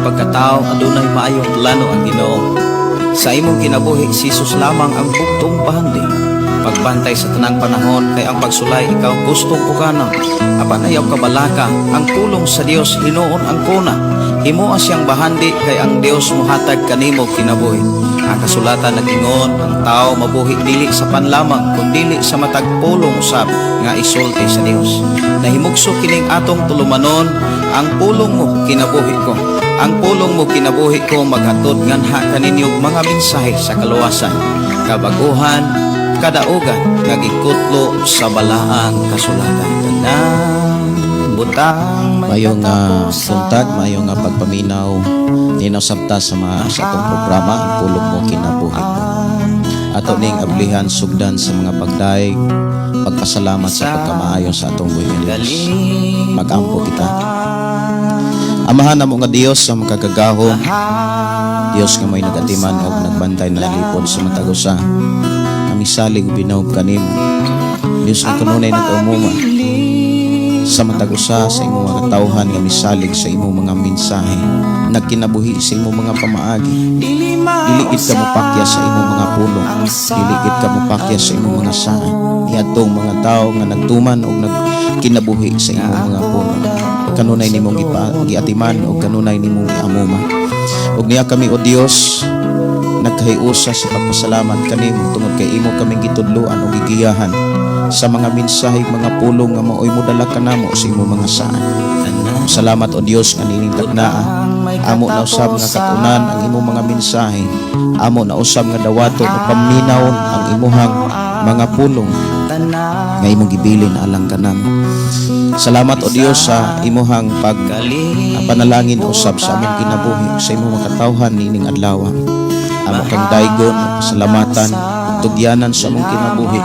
pagkatao, adunay maayong plano ang Ginoo. Sa imong kinabuhi, si Jesus lamang ang bugtong bahandi. Pagbantay sa tanang panahon kay ang pagsulay ikaw gustong pukanon. Apan ayaw kabalaka, ang pulong sa Dios hinuon ang kuna. Himoa siyang bahandi kay ang Dios muhatag kanimo kinabuhi. Ang kasulatan nag-ingon, ang tao mabuhi dili sa panlamang kundili sa matag pulong usab nga isulti sa Dios. Nahimugso kining atong tulumanon, ang pulong mo kinabuhi ko. Ang pulong mo kinabuhi ko maghatod nganha kaninyo mga mensahe sa kaluwasan, kabaguhan, kadaugan nga gikutlo sa balaang kasulatan. Tanang butang may Mayong katapusan. buntag, maayong nga pagpaminaw ninaw sabta sa mga sa atong programa, Ang Pulong Mo Kinabuhi Ko. Ato ning ablihan sugdan sa mga pagdaig, pagpasalamat sa pagkamaayo sa atong buhi nga Dios. Magampo kita. Amahan namo nga Dios sa makagagahom, Dios nga may nagatiman og nagbantay na lipod sa matag usa. Kami salig ug binahog kanimo. Dios nga kanunay nag-umuma sa matag usa sa imong mga katawhan nga misalig sa imong mga mensahe, nagkinabuhi sa imong mga pamaagi. Dili gid ka mopakya sa imong mga pulong, dili gid ka mopakya sa imong mga saad niadtong mga tawo nga nagtuman og nagkinabuhi sa imong mga pulong. Kanunay nimong giatiman og kanunay nimong giamuma. Ug niya kami, O Dios, nagkahiusa sa pagpasalamat kanimo tungod kay imo kaming gitudloan ug gigiyahan sa mga mensahe, mga pulong nga maoy modala kanamo sa imong mga saad. Salamat, O Dios, nga nining taknaa amo na usab nga katunan ang imong mga mensahe, amo na usab nga dawaton o paminawon ang imuhang mga pulong nga imong gibilin alang kanamo. Salamat, O Dios, sa imuhang pag panalangin usab sa among kinabuhi, sa imong mga katawhan nining adlaw. Amo kang daygon, pasalamatan, tugyanan sa among kinabuhi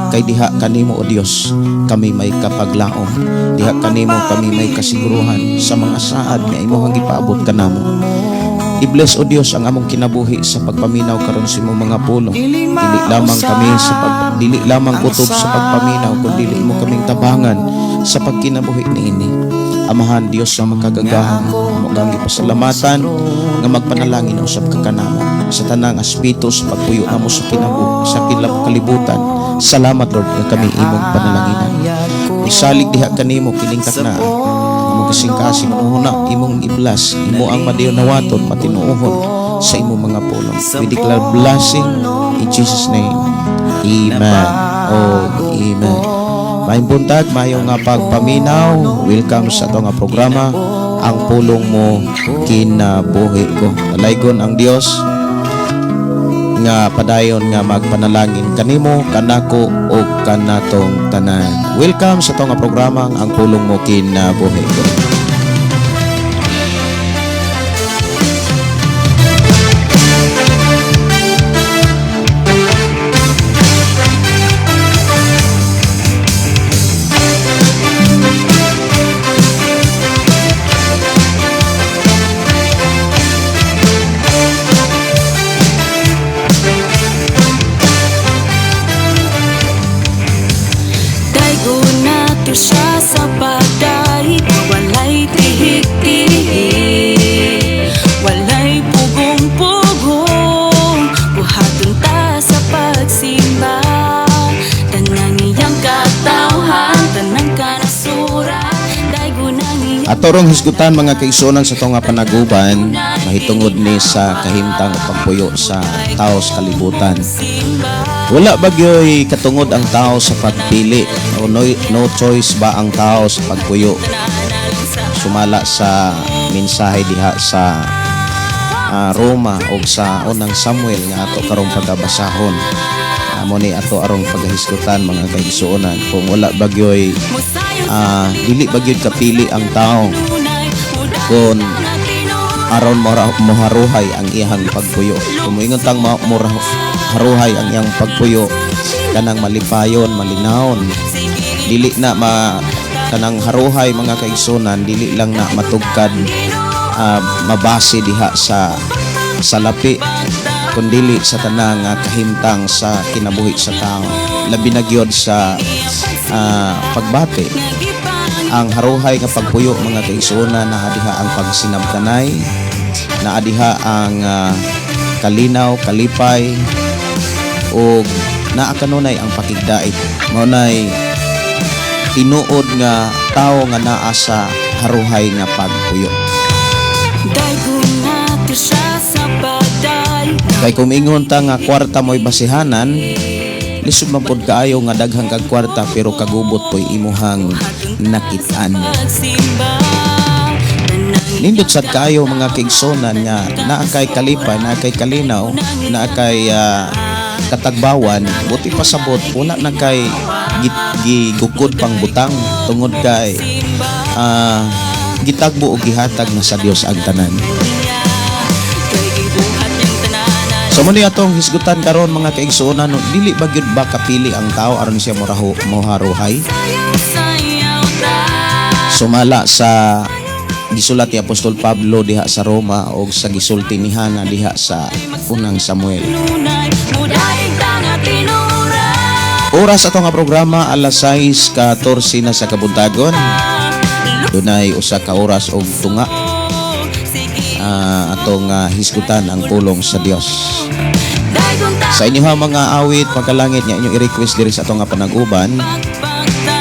kay diha kanimo, O Dios, kami may kapaglaom. Diha kanimo kami may kasiguruhan sa mga saad nga imong gipaabot kanamo. I-bless, O Dios, ang among kinabuhi sa pagpaminaw karon sa imong mga pulong. Dili lamang kutob sa pagpaminaw kundi imo kaming tabangan sa pagkinabuhi niini. Amahan Dios sa makagagahom, amo kang gipasalamatan nga magpanalangin usab ka kanamo sa tanang aspeto sa pagpuyo namo sa kinabuhi sa kalibutan. Salamat, Lord, nga kami imong panalanginan. Isalig diha kanimo kining takna. Among kasing-kasing una imong i-bless, imo ang madiyo nawaton matinuohon sa imong mga pulong. We declare blessing in Jesus' name. Amen. Oh, amen. Maayong buntag, maayong nga pagpaminaw. Welcome sa ato nga programa, Ang Pulong Mo Kinabuhi Ko. Dalaygon ang Dios nga padayon nga magpanalangin kanimo, kanako ug kanatong tanan. Welcome sa ato nga programa, Ang Pulong Mo Kinabuhi Ko. Daygon nato siya sa pagdayeg. Walay tihik-tihik, walay pugong-pugong. Buhaton ta sa pagsimba tanang iyang katawhan, tanang kanasuran. Daygon ang iyang Ato rong hisgutan, mga kaigsuonan, sa nga panaguban mahitungod ni sa kahimtang o pagpuyo sa tao sa kalibutan. Wala ba gyoy katungod ang tao sa pagpili o no choice ba ang tao sa pagpuyo sumala sa mensahe diha sa Roma o sa unang Samuel nga ato karong pagabasahon? Amo ni ato arong paghisgutan, mga kaigsuonan, kung wala ba gyoy dili ba gyud kapili ang tao kung aron moharuhay ang iyang pagpuyo. Kung moingon tang haruhay ang iyang pagpuyo, kanang malipayon, malinawon, dili na ma kanang haruhay, mga kaigsunan, dili lang na matugkad mabase diha sa salapi kundili sa tanang kahimtang sa kinabuhi sa tao, labi na gyud sa pagbati. Ang haruhay nga pagpuyo, mga kaigsuonan, naa diha ang pagsinabtanay. Naa diha ang kalinaw, kalipay ug naa kanunay ang pakigdait. Mao nay tinuod nga tawo nga naa sa haruhay nga pagpuyo. Daygon nato siya sa pagday. Kay kung ingon ta nga kwarta mo'y basihanan, lisod man pod kaayo nga daghan kag kwarta pero kagubot po'y imuhang nakitaan. Pagsimba. Tanang Nindot sad kaayo, mga kaigsuonan, nga naa kay kalipay, naa kay kalinaw, naa kay katagbawan, buot pasabot wala na kay gigukod pang butang tungod kay gitagbo o gihatag na sa Dios ang tanan. Kay gibuhat niyang tanan. So mao ni atong hisgutan karon, mga kaigsuonan, no, dili ba gyud ba kapili ang tao aron siya moraho moharuhay? Sayaw ta. Sumala sa gisulat ni Apostol Pablo diha sa Roma o sa gisulti ni Hana diha sa Unang Samuel. Nunay mudaig ta nga tinuran. Oras ato nga programa, alas 6:14 na sa kabuntagon. Dunay usa ka oras og tunga Sige. Atong hisgutan ang pulong sa Dios. Daygon ta. Sa inyo mga awit pagkalangit nga inyong i-request diri sa atong nga panag-uban, Pagpagta.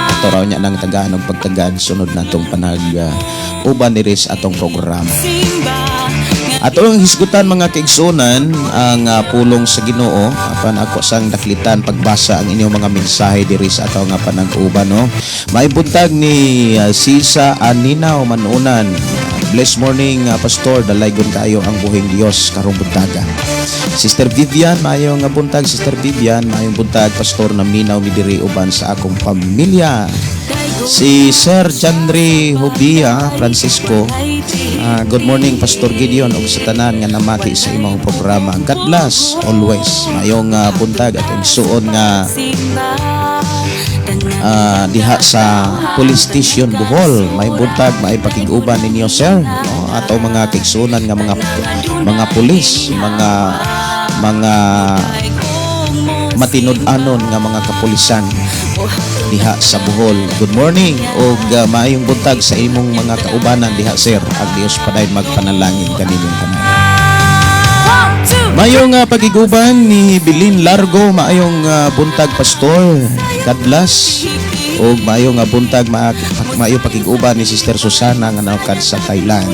Ato raw niya nang tagaan og pagtagad sunod natong panag uban diri sa atong programa. Simba. Ato ang hisgutan, mga kaigsuonan, ang pulong sa Ginoo. Apan ako sang daklitan pagbasa ang inyong mga mensahe diri sa ato nga panag-uban, no. May buntag ni Sisa Aninaw Manunan. Blessed morning, Pastor, dalaygon kayo ang buhing Dios karong buntaga. Sister Vivian, maayong nga buntag, Sister Vivian, maayong buntag, Pastor, naminaw mi diri uban sa akong pamilya. Si Sir Janry Hubia Francisco, good morning, Pastor Gideon, ug sa tanan nga namati sa imong programa. God bless always. Mayong buntag at igsuon nga Simba. Diha sa Police Station Bohol. May buntag, may pakig-uban ninyo, sir. No? Ato mga kaigsuonan nga mga pulis, mga matinud-anon nga mga kapulisan diha sa Bohol. Good morning ug maayong buntag sa imong mga kaubanan diha, sir. Ang Dios padayon magpanalangin kaninyong tanan. One, two. Maayong pagiguban ni Bilin Largo, maayong buntag, Pastor. God bless. Ug maayong buntag, maayong pakiguban ni Sister Susana nga naukad sa Thailand.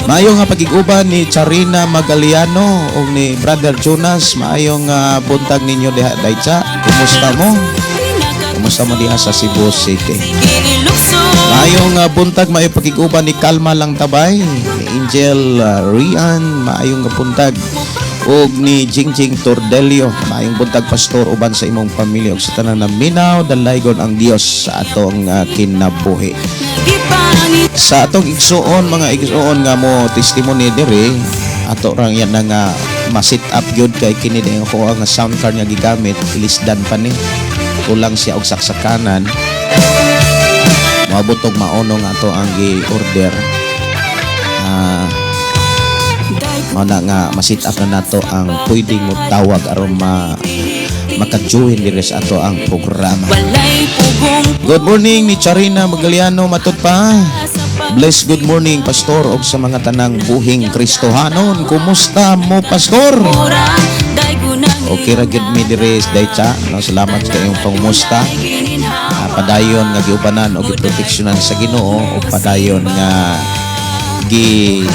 Maayong pagiguban ni Charina Magaliano ug ni Brother Jonas, maayong buntag ninyo diha dayta. Kumusta mo? Kumusta mo diha sa Cebu City? Maayong buntag, maayong pakiguban ni Kalma Lang Tabay, ni Angel Rian, maayong buntag ug ni Jingjing Tordelio, maayong buntag, Pastor, uban sa imong pamilya ug sa tanan na minaw, dalaygon ang Dios sa atong kinabuhi. Sa atong igsuon, mga igsuon nga mo testimony diri, ato rang yan na nga ma-set up gyud kay kini din ako ang sound card nga gigamit, ilisdan pa ni, kulang siya og saksakanan. Moabot og maono nga ato ang gi-order. Mao na nga ma-set up na nato ang pwedeng mo tawag aron ma maka-join diri sa ato ang programa. Walay pugong. Good morning ni Charina Magaliano, matud pa. Sa pag Bless good morning, Pastor, og sa mga tanang buhing Kristohanon. Kumusta mo, Pastor? Ora, daygon ang Okay ra gyud mi diri dayta. No, salamat sa iyong pangumusta. Padayon nga giubanan og giproteksyonan sa Ginoo ug padayon nga gi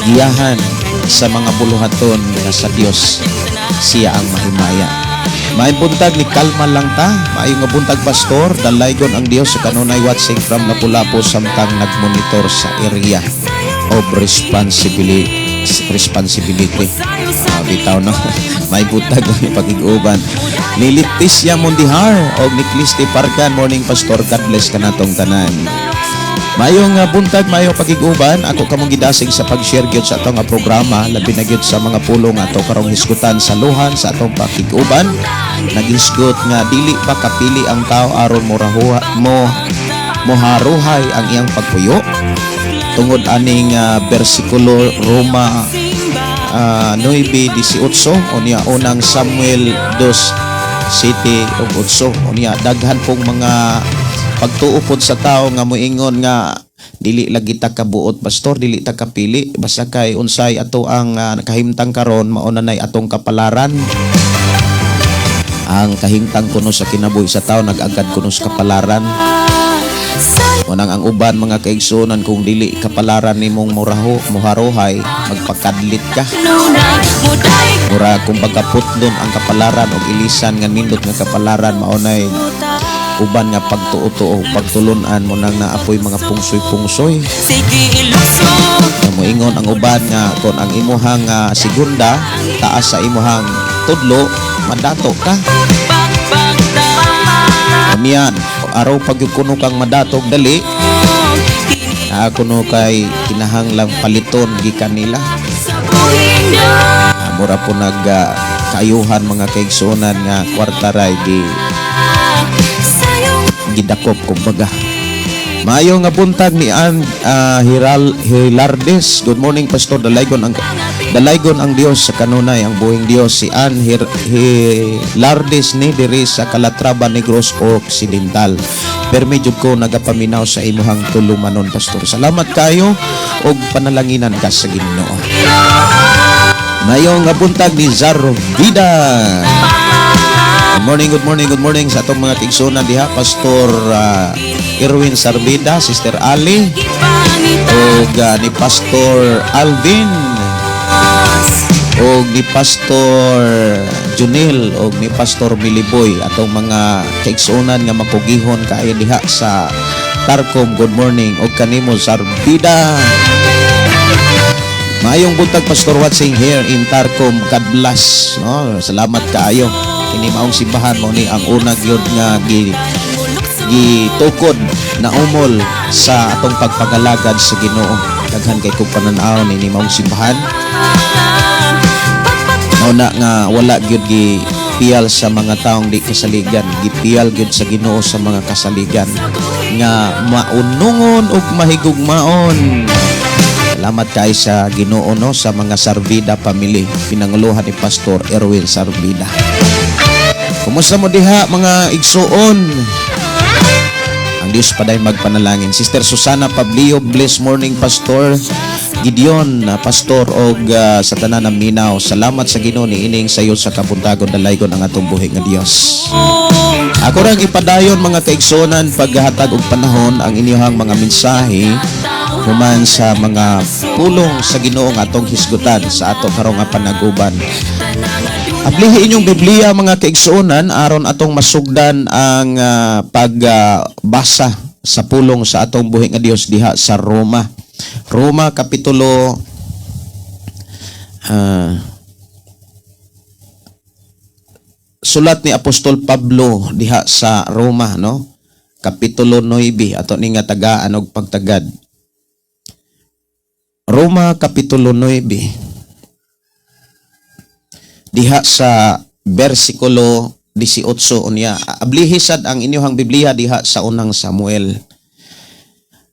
giyahan sa mga buluhaton nga sa Dios siya ang mahimaya. May buntag ni Kalma Lang Ta. Maayong nga buntag, Pastor, dalaygon ang Dios sa kanunay, watching from Lapu-Lapu samtang nagmonitor sa area of responsibility responsibility. Bitaw, no. May buntag ang pagig-uban ni Leticia Mondihar og ni Christy Parkan. Morning, Pastor, God bless kanatong tanan. Maayong buntag, maayong pagig-uban. Ako kamong gidasig sa pag-share gyud sa atong programa, labi na gyud sa mga pulong ato karong hisgutan sa luhan sa atong pakig-uban. Naghisgot nga dili ba kapili ang tao aron mo rahuha, mo moharuhay ang iyang pagpuyo tungod aning bersikulo Roma 9:18 unya Unang Samuel 2:7 ug 8. Unya daghan pong mga pagtuo pod sa tao nga moingon nga dili Dili lagi ta kabuot, pastor, dili ta kapili, basta kay unsay ato ang kahimtang karon, mao na nay atong kapalaran. Ang kahimtang kuno sa kinabuhi sa tao nag-agad kuno sa kapalaran. Unang ang uban, mga kaigsunan, kung dili kapalaran nimong muraho, muharohay, magpakadlit ka. Mura kung pagkaputlon ang kapalaran og ilisan nga nindot nga kapalaran, mao nay uban nga pagtuo-tuo, pagtulunan mo nang naapoy mga pungsoy-pungsoy. Sige iluso. Nga moingon ang uban nga kon ang imuhang segunda taas sa imuhang tudlo, madato ka. Pagpagta. Amiyan, araw pag yung kuno kang madatog dali, naa kuno kay kinahanglang paliton gikan nila. Sa buhing na. Mura po nag kaayuhan, mga kaigsuonan, nga kwarta ray gi Sayong gidakop kumbaga. Maayo nga buntag ni Ann Hiral Hilardes. Good morning, Pastor. Dalaygon ang Dios sa kanunay, ang buhing Dios. Si Ann Hilardes ni diri sa Calatrava, Negros Occidental. Permi jud ko nagapaminaw sa imuhang tulumanon, Pastor. Salamat kayo og panalanginan ka sa Ginoo. Maayo nga buntag ni Zarvida. Good morning, good morning, good morning sa atong mga kaigsunan diha, Pastor Erwin Sarbida, Sister Ali, Ipangita ug ni Pastor Alvin, ug ni Pastor Junil, ug ni Pastor Miliboy, atong mga kaigsunan nga mapugihon kaayo diha sa Tarcom. Good morning ug kanimo, Sarbida. Maayong buntag, Pastor, watching here in Tarcom. God bless, no? Salamat kaayo. Kini maong simbahan mo ni ang una gyud nga gitukod na umol sa atong pagpagalagad sa Ginoo. Daghan kay kog panan-aw ni maong simbahan. Mao na nga wala gyud gi piyal sa mga taong di kasaligan, gipiyal gyud sa Ginoo sa mga kasaligan nga maunungon ug mahigugmaon. Salamat kay sa Ginoo, no, sa mga Sarvida family, pinanguluhan ni Pastor Erwin Sarvida. Kumusta mo diha, mga igsuon? Ang Diyos paday magpanalangin. Sister Susana Pablio, bless morning, Pastor Gideon, Pastor og sa tanan ng minaw. Salamat sa Ginoo niining sayo sa kabuntagon. Dalaygon ang atong buhi nga Dios. Ako rang ipadayon, mga kaigsunan, paghatag og panahon ang inyong mga mensahe human sa mga pulong sa Ginoo nga atong hisgutan sa ato karong nga panaguban. Ablihi inyong Biblia, mga kaigsuonan, aron atong masugdan ang pagbasa sa pulong sa atong buhi nga Dios diha sa Roma. Roma kapitulo sulat ni Apostol Pablo diha sa Roma, no, kapitulo 9, ato ni nga tagaan og pagtagad. Roma kapitulo 9 diha sa bersikulo 18. Unya ablihi sad ang inyong Biblia diha sa Unang Samuel.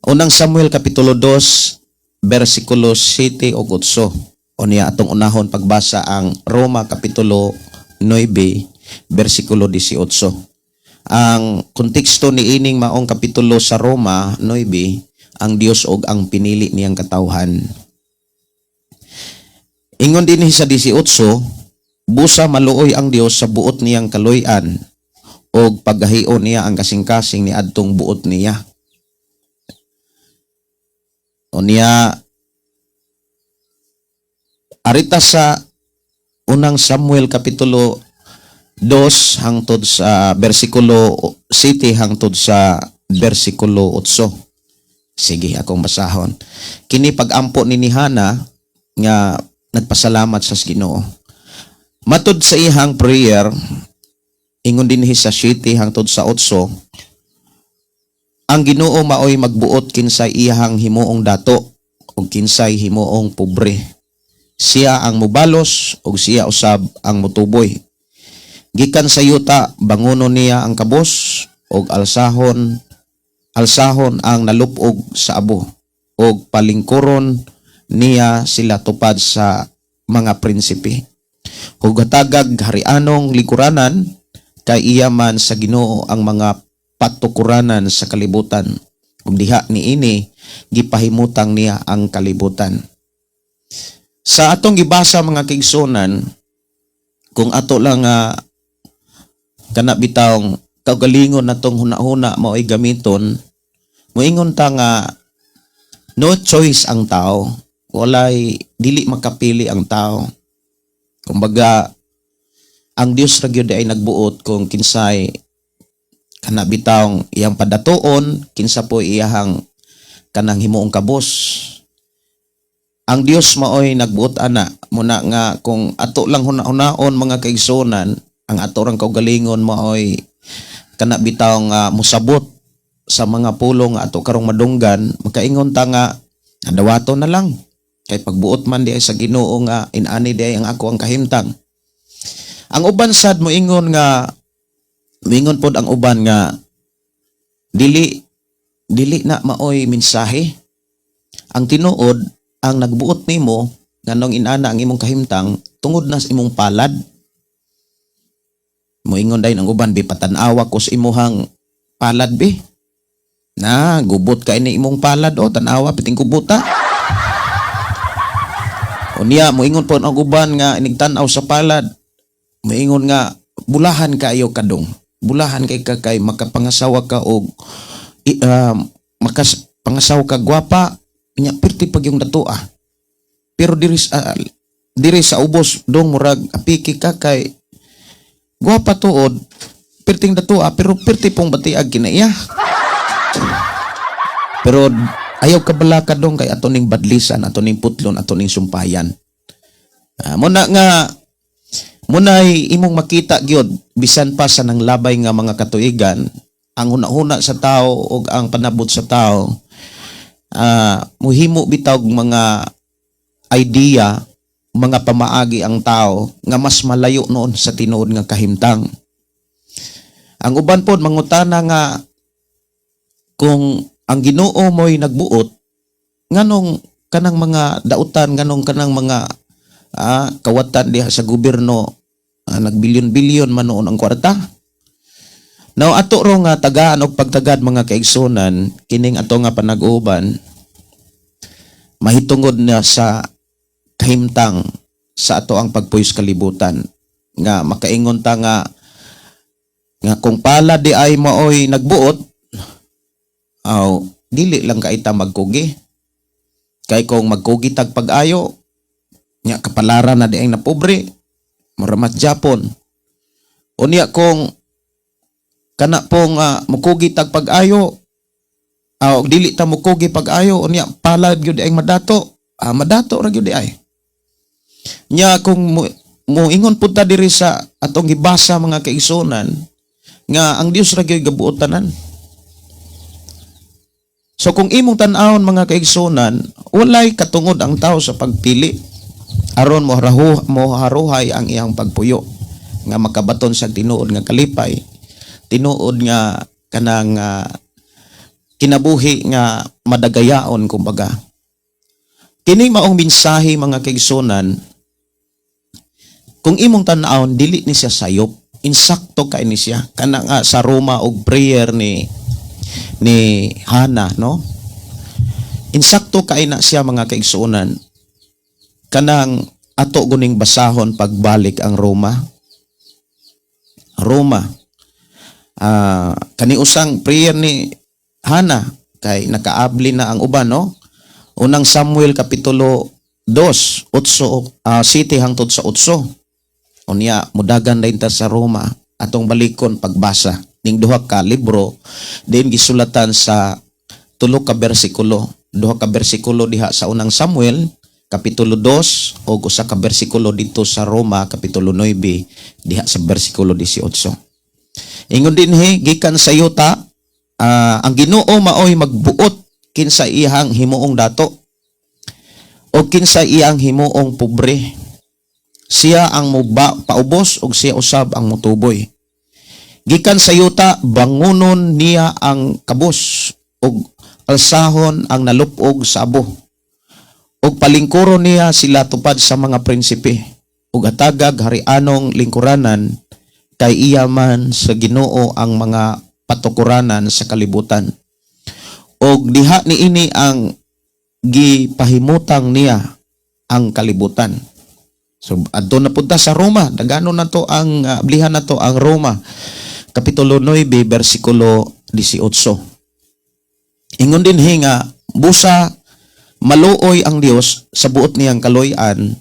Unang Samuel kapitulo 2 bersikulo 7 ug 8. Unya atong unahon pagbasa ang Roma kapitulo 9 bersikulo 18. Ang konteksto ni ining maong kapitulo sa Roma 9, ang Dios og ang pinili niyang katawhan. Ingon din sa 18, busa maluoy ang Dios sa buot niyang kaluy-an og paggahion niya ang kasing-kasing ni adtong buot niya. Unya arita sa Unang Samuel kapitulo 2 hangtod sa bersikulo 7 hangtod sa bersikulo 8. Sige, akong basahon. Kini pag-ampo ni Hana nga nagpasalamat sa Ginoo. Matud sa iyang prayer, ingon dinhi sa 7 hangtod sa 8, ang Ginoo maoy magbuot kinsay iyahang himuong dato ug kinsay himuong pobre. Siya ang mubalos ug siya usab ang mutuboy. Gikan sa yuta bangonon niya ang kabos ug alsahon alsahon ang nalupog sa abo ug palingkuron niya sila tupad sa mga prinsipe. Ug hatagag harianong lingkuranan, kay iya man sa Ginoo ang mga patukuranan sa kalibutan. Ug diha niini gipahimutang niya ang kalibutan. Sa atong gibasa, mga kaigsuonan, kung ato lang nga kana bitawng kaugalingon natong hunahuna mao'y gamiton, moingon ta nga no choice ang tao. Walay, dili makapili ang tao. Kumbaga, ang Dios ra gyud ay nagbuot kung kinsay kana bitawng iyang padatuon, kinsa po iyahang kanang himuong kabos. Ang Dios maoy nagbuot ana. Muna nga kung ato lang huna-hunaon, mga kaigsuonan, ang ato rang kaugalingon maoy kana bitaw nga musabot sa mga pulong nga ato karong madunggan, makaingon ta nga dawato na lang kay pagbuot man di ay sa Ginoo nga inani di ay ang ako ang kahimtang. Ang uban sad moingon nga, moingon pod ang uban nga dili dili na maoy mensahe. Ang tinuod, ang nagbuot nimo nganong inana ang imong kahimtang tungod na sa imong palad. Moingon dayon ang uban, "Bi, patan-awa ko sa imuhang palad, bi. Na gubot kay ni imong palad o, tan-awa piting kubuta." Unya moingon po ang uban nga inigtan-aw sa palad, moingon nga, "Bulahan kaayo kadong, bulahan kay ka kay makapangasawa ka og makas pangasawa ka gwapa nya pirti pag yung datoa. Pero diri sa ubos dong, murag apiki ka kay gwapa tuod, pirting datoa, pero pirti pong batiag kinaiya. Pero ayaw ka balaka dong kay ato ning badlisan, ato ning putlon, ato ning sumpayan." Muna nga munay imong makita gyud, bisan pa sa nang labay nga mga katuigan, ang hunahuna sa tao ug ang panabot sa tao, muhimo bitaw og mga idea, mga pamaagi ang tao nga mas malayo noon sa tinuod nga kahimtang. Ang uban pod mangutana nga kung ang Ginoo mo'y nagbuot, nganong kanang mga dautan, nganong kanang mga kawatan diha sa gobyerno, nagbilyon-bilyon man noon ang kwarta? Now ato ro nga tagaan og pagtagad, mga kaigsunan, kining ato nga panag-uban mahitungod na sa kahimtang sa ato ang pagpuyo kalibutan, nga makaingon ta nga nga kung pala di ay maoy nagbuot, aw dili lang kaita magkugi, kay kung magkugi tag pag-ayo nya kapalaran na di ay na pobre muramat Japon. Unya kung kana pong mukugi tag pag-ayo, aw dili ta mukugi pag-ayo, unya palad gyud ay madato, madato ra gyud ay. Nya kung mo ingon pud ta diri sa atong gibasa, mga kaigsunan, nga ang Dios ra gyud gabuot tanan. So kung imong tan-awon, mga kaigsunan, walay katungod ang tao sa pagpili aron mo haruhay ang iyang pagpuyo nga makabaton sa tinuod nga kalipay, tinuod nga kanang kinabuhi nga madagayaon kumbaga. Kini maong mensahe, mga kaigsunan, kung imong tan-awon, dili ni siya sayop, insakto kay ni siya kana nga sa Roma og prayer ni Hana, no? Insakto kay na siya, mga kaigsuonan. Kanang ato guning basahon pagbalik ang Roma. Roma. Kani usang prayer ni Hana kay nakaabli na ang uban, no? Unang Samuel kapitulo 2, 8, 7 hangtod sa 8. Unya mudagan din ta sa Roma, atong balikon pagbasa ning duha ka libro din gisulatan sa tulo ka bersikulo, duha ka bersikulo diha sa Unang Samuel kapitulo 2 o usa ka bersikulo dito sa Roma kapitulo 9 diha sa bersikulo 18. Ingon dinhi, "Gikan sa yuta, ang Ginoo maoy magbuot kinsa iyang himuong dato o kinsa iyang himuong pobre. Siya ang muba paubos ug siya usab ang mutuboy. Gikan sa yuta, bangunon niya ang kabos ug alsahon ang nalupog sa abo. Ug palingkuron niya sila tupad sa mga prinsipe ug hatagag harianong lingkuranan, kay iya man sa Ginoo ang mga patukuranan sa kalibutan." Og diha niini ang gipahimutang niya ang kalibutan. So adto na punta sa Roma, dagano na to ang ablihan na to ang Roma kapitulo 9 bersikulo 18. Ingon dinhi nga busa maluoy ang Dios sa buot niyang kaluy-an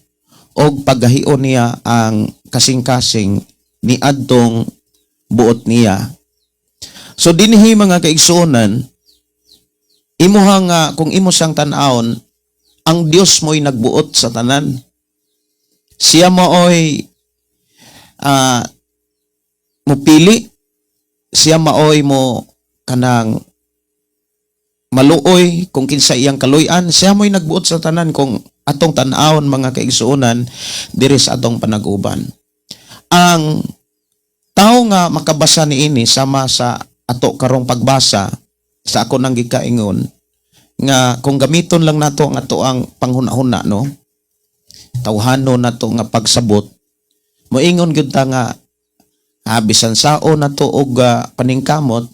og paggahion niya ang kasing-kasing ni adtong buot niya. So dinhi, mga kaigsuonan, imuha nga kung imo siyang tan-awon, ang Dios mo'y nagbuot sa tanan. Siya maoy mupili, siya maoy mo kanang maluoy kung kinsa iyang kaluy-an, siya mo'y nagbuot sa tanan kung atong tan-awon, mga kaigsuonan, diri sa atong panag-uban. Ang tao nga makabasa niini sama sa ato karong pagbasa sa ako nang gikaingon nga kung gamiton lang nato ang ato ang panghuna-huna, no, tawhanon nato nga pagsabot, moingon gyud ta nga bisan sao nato og paningkamot,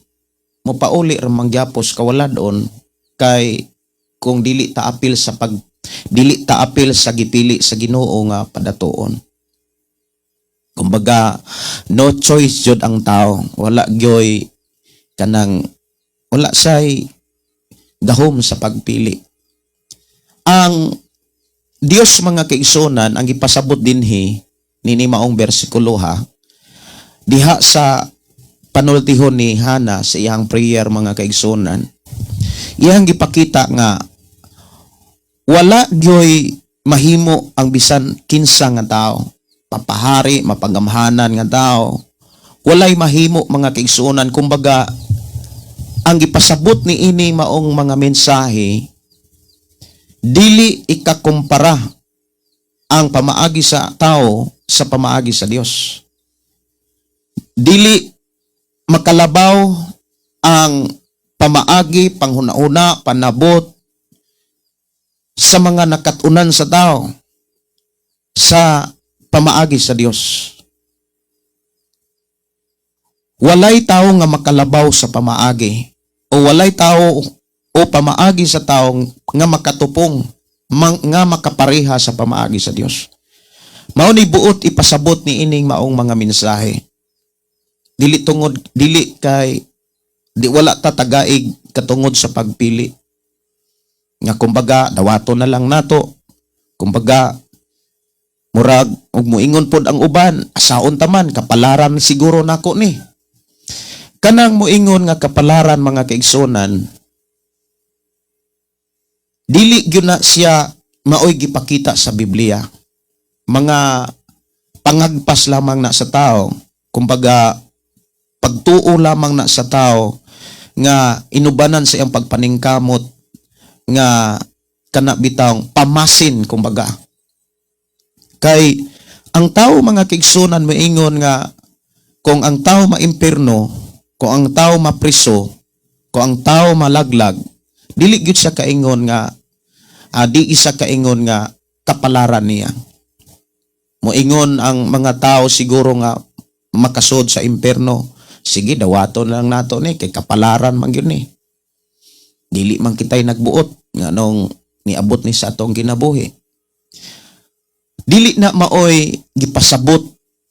mopauli ra mangyapos kawaladon kay kung dili ta apil sa gipili sa Ginoo nga padatuon. Kumbaga, no choice jud ang tao, wala gyoy kanang wala say gahom sa pagpili. Ang Dios, mga kaigsunan, ang gipasabot dinhi nini maong bersikulo ha, diha sa panultihon ni Hana sa iyang prayer, mga kaigsunan, iyang gipakita nga wala gyoy mahimo ang bisan kinsa nga tao, papahari, mapagamhanan nga tao, walay mahimo, mga kaigsuonan. Kumbaga, ang gipasabot ni ini maong mga mensahe, dili ikakumpara ang pamaagi sa tao sa pamaagi sa Dios. Dili makalabaw ang pamaagi, panghuna-una, panabot sa mga nakatunan sa tao sa pamaagi sa Dios. Walay tao nga makalabaw sa pamaagi o walay tao o pamaagi sa tao nga makatupong nga makapareha sa pamaagi sa Dios. Mao ni buot ipasabot ni ining maong mga mensahe. Dili tungod dili kay di wala ta tagaig katungod sa pagpili. Nga kumbaga dawato na lang nato. Kumbaga murag ug moingon pod ang uban, asaon taman, kapalaran siguro nako ni. Kanang moingon nga kapalaran, mga kaigsunan, dili gyud na siya maoy gipakita sa Biblia. Mga pangagpas lamang na sa tao. Kumbaga pagtuo lamang na sa tao nga inubanan sa iyang pagpaningkamot nga kana bitawng pamasin kumbaga. Kay ang tao, mga kaigsunan, moingon nga kung ang tao maimpirno, kung ang tao mapriso, kung ang tao malaglag, dili gyud siya kaingon nga di isa kaingon nga kapalaran niya. Moingon ang mga tao siguro nga makasud sa impierno, sige, dawaton lang nato ni kay kapalaran man gyud ni. Dili man kitay nagbuot nganong niabot ni sa atong kinabuhi. Dili na maoy gipasabot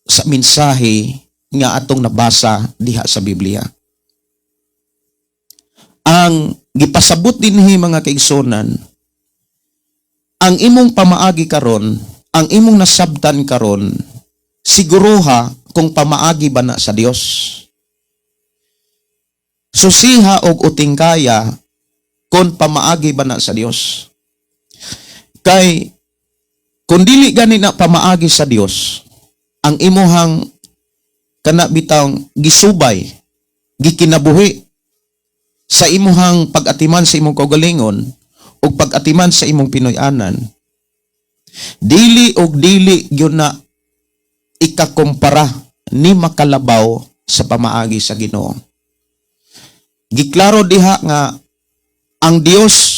sa mensahe nga atong nabasa diha sa Biblia. Ang gipasabot dinhi, mga kaigsunan, ang imong pamaagi karon, ang imong nasabtan karon, siguruha kung pamaagi ba na sa Dios. Susiha og utingkaya kung pamaagi ba na sa Dios. Kay kung dili gani na pamaagi sa Dios, ang imuhang kana bitawng gisubay, gikinabuhi sa imuhang pag-atiman sa imong kaugalingon ug pag-atiman sa imong Pinoy-anan, dili og dili gyud na ikakumpara ni makalabaw sa pamaagi sa Ginoo. Giklaro diha nga ang Dios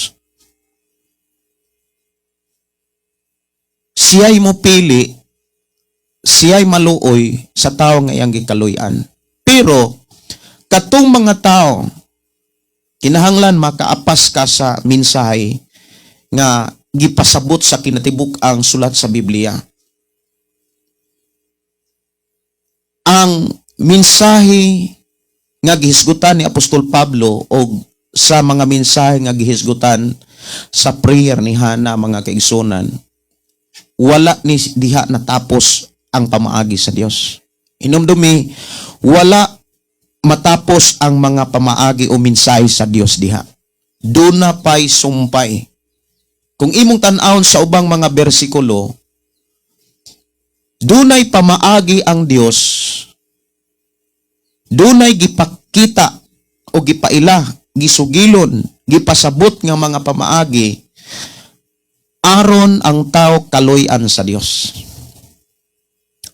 siya'y mopili, siya'y maluoy sa tao nga iyang gikaluy-an. Pero katong mga tao Kinahanglan makaapas ka sa mensahe nga gipasabot sa kinatibuk-ang sulat sa Biblia. Ang mensahe nga gihisgutan ni Apostol Pablo o sa mga mensahe nga gihisgutan sa prayer ni Hana, mga kaigsunan, wala ni diha natapos ang pamaagi sa Dios. Hinumdumi, wala matapos ang mga pamaagi o mensahe sa Dios diha. Duna pa'y sumpay. Kung imong tan-awon sa ubang mga bersikulo, dunay pamaagi ang Dios, dunay gipakita o gipaila, gisugilon, gipasabot nga mga pamaagi aron ang tao kaluy-an sa Dios.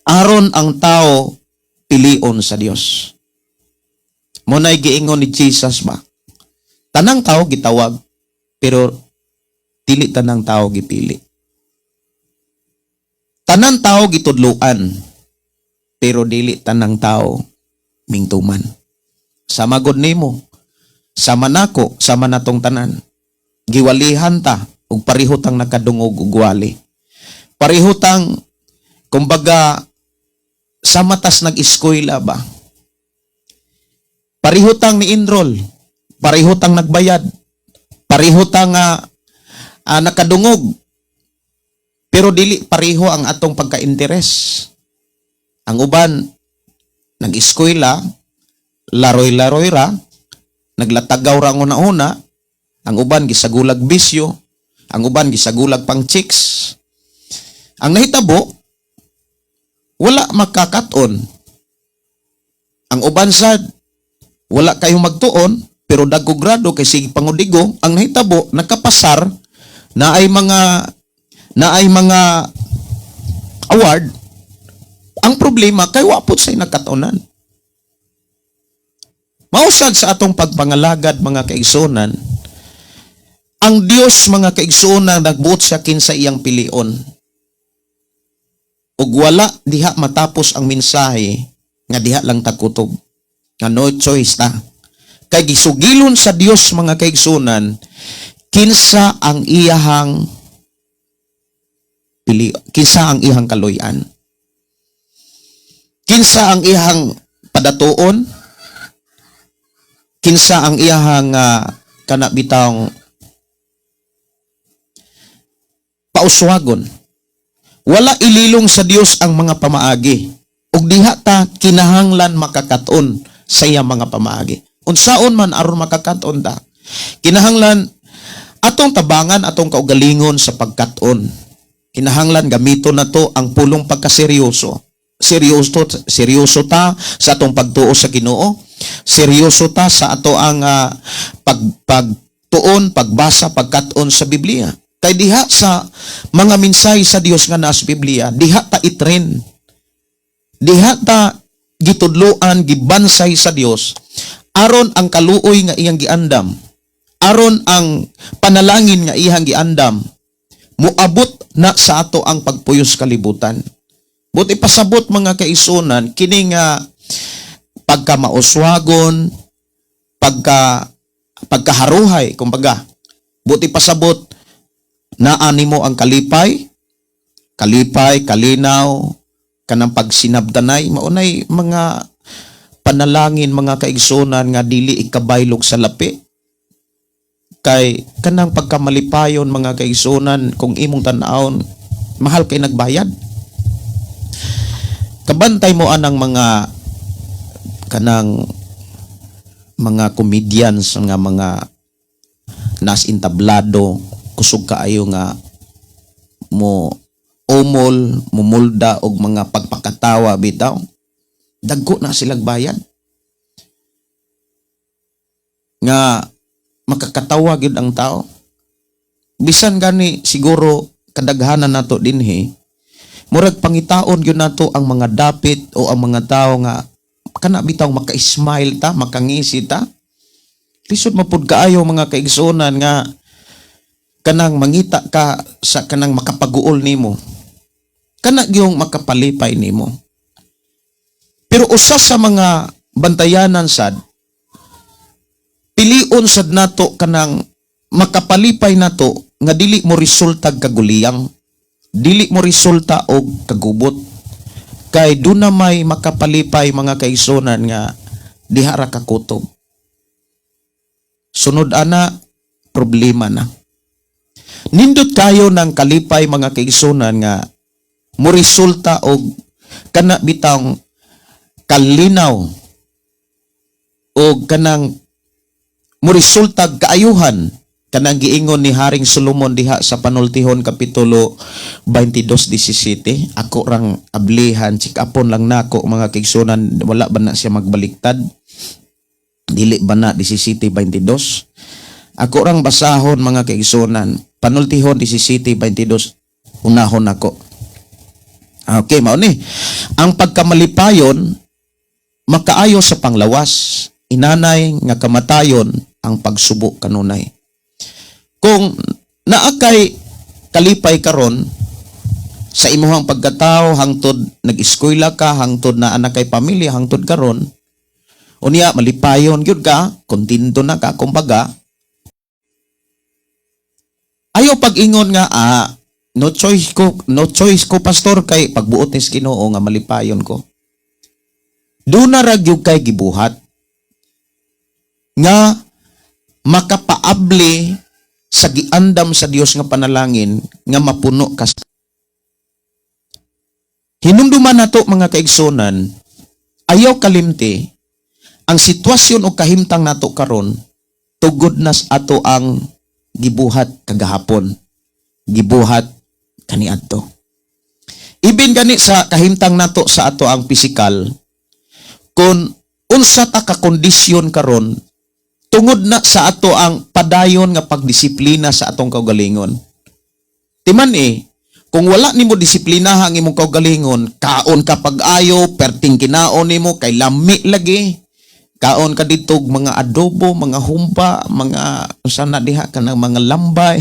Aron ang tao pilion sa Dios. Mao nay giingon ni Jesus ba? Tanang tao gitawag, pero dili tanang tao gipili. Tanan tao gitudloan, pero dili tanang tao mingtuman. Sama gud nimo, sama nako, sama natong tanan. Giwalihan ta ug pareho tang nakadungog og wali. Pareho tang, kumbaga, sama tas nag-eskwela ba? Pareho tang ni-enroll, pareho tang nagbayad, pareho tang nakadungog. Pero dili pareho ang atong pagka-interes. Ang uban nag-eskwela, laroy-laroy ra, naglatagaw ra ang una-una, ang uban gisagulag bisyo, ang uban gisagulag pang chicks. Ang nahitabo, wala makakaton. Ang uban sad, wala kayo magtuon, pero dagko grado kay sige pangudigo, ang nahitabo, nakapasar na ay mga award. Ang problema kay wa pud say nakatunan. Mao sad sa atong pagpangalagad, mga kaigsunan, ang Dios, mga kaigsunan, nagbuot siya kinsa iyang pilion. Ug wala diha matapos ang mensahe nga diha lang tagkutob. Nga no choice ta. Kay gisugilon sa Dios, mga kaigsunan, kinsa ang iyahang pili, kinsa ang iyang kaluy-an. Kinsa ang iyang padatuon, kinsa ang iyahang kana bitawng pauswagon. Wala ililong sa Dios ang mga pamaagi. Ug diha ta kinahanglan makakat-on sa iyang mga pamaagi. Unsaon man aron makakat-on ta? Kinahanglan atong tabangan atong kaugalingon sa pagkat-on. Kinahanglan gamiton nato ang pulong pagkaseryoso. Seryoso, seryoso ta sa atong pagtuo sa Ginoo. Seryoso ta sa ato ang pagtuon, pagbasa, pagkat-on sa Biblia. Kay diha sa mga mensahe sa Dios nga naa sa Biblia, diha ta i-train. Diha ta gitudloan, gibansay sa Dios aron ang kaluoy nga iyang giandam, aron ang panalangin nga iyang giandam, muabot na sa ato ang pagpuyos kalibutan. Buot ipasabot, mga kaigsunan, kini nga pagka mauswagon, pagkaharuhay, kumbaga. Buot ipasabot, naa nimo ang kalipay, kalipay, kalinaw, kanang pagsinabdanay, maunay mga panalangin, mga kaigsunan, nga dili ikabaylog sa lapi. Kay kanang pagkamalipayon, mga kaigsunan, kung imong tan-awon, mahal kay nagbayad. Kabantay mo anang mga kanang mga comedians nga mga nas entablado, kusog kaayo nga mo umol, mumulda og mga pagpakatawa bitaw. Dagko na silang bayad. Nga makakatawa gyud ang tao. Bisan gani siguro kadaghanan nato dinhi, murag pangitaon gyud nato ang mga dapit o ang mga tao nga kana bitaw maka-smile ta, makangisi ta. Lisod mapud kaayo, mga kaigsuonan, nga kanang mangita ka sa kanang makapaguol nimo. Kana gyung makapalipay nimo. Pero usa sa mga bantayanan sad, pilion Pilion sad nato kanang makapalipay nato nga dili mo resulta kaguliyang, dili mo resulta og kagubot, kay duna may makapalipay, mga kaigsunan, nga diha ra kakutob. Sunod ana, problema na. Nindot kayo ng kalipay, mga kaigsunan, nga mo resulta og kana bitang kalinaw o kanang mo resulta kaayuhan, kanang giingon ni Haring Solomon diha sa Panultihon kapitulo 22:17. Ako rang ablihan, check-upon lang nako, mga kaigsunan, wala ba na siya magbaliktad? Dili ba na 17:22? Ako rang basahon, mga kaigsunan. Panultihon 17:22, unahon nako. Okay, mao ni: "Ang pagkamalipayon makaayo sa panglawas, inanay nga kamatayon ang pagsubo kanunay." Kung naa kay kalipay karon sa imuhang pagkatao hangtod nag-eskwela ka, hangtod naa na kay pamilya, hangtod karon, unya malipayon gyud ka, kontento na ka, kumbaga, ayaw pag-ingon nga, "Ah, no choice ko, no choice ko, pastor, kay pagbuot ni Ginoo nga malipayon ko." Duna ra gyud kay gibuhat nga makapaabli sa giandam sa Dios nga panalangin nga mapuno ka. Hinumduman nato, mga kaigsunan, ayaw kalimti ang sitwasyon o kahimtang nato karon tugod nas ato ang gibuhat kagahapon, gibuhat kaniadto. Ibin gani sa kahimtang nato sa ato ang pisikal, kung unsa ta ka kondisyon karon, tungod na sa ato ang padayon nga pagdisiplina sa atong kaugalingon. Timan eh, kung wala nimo disiplina ang imong kaugalingon, kaon ka pag-ayo, perting kinaon nimo kay lami lagi. Kaon ka dito og mga adobo, mga humba, mga unsa na diha, kanang mga lambay.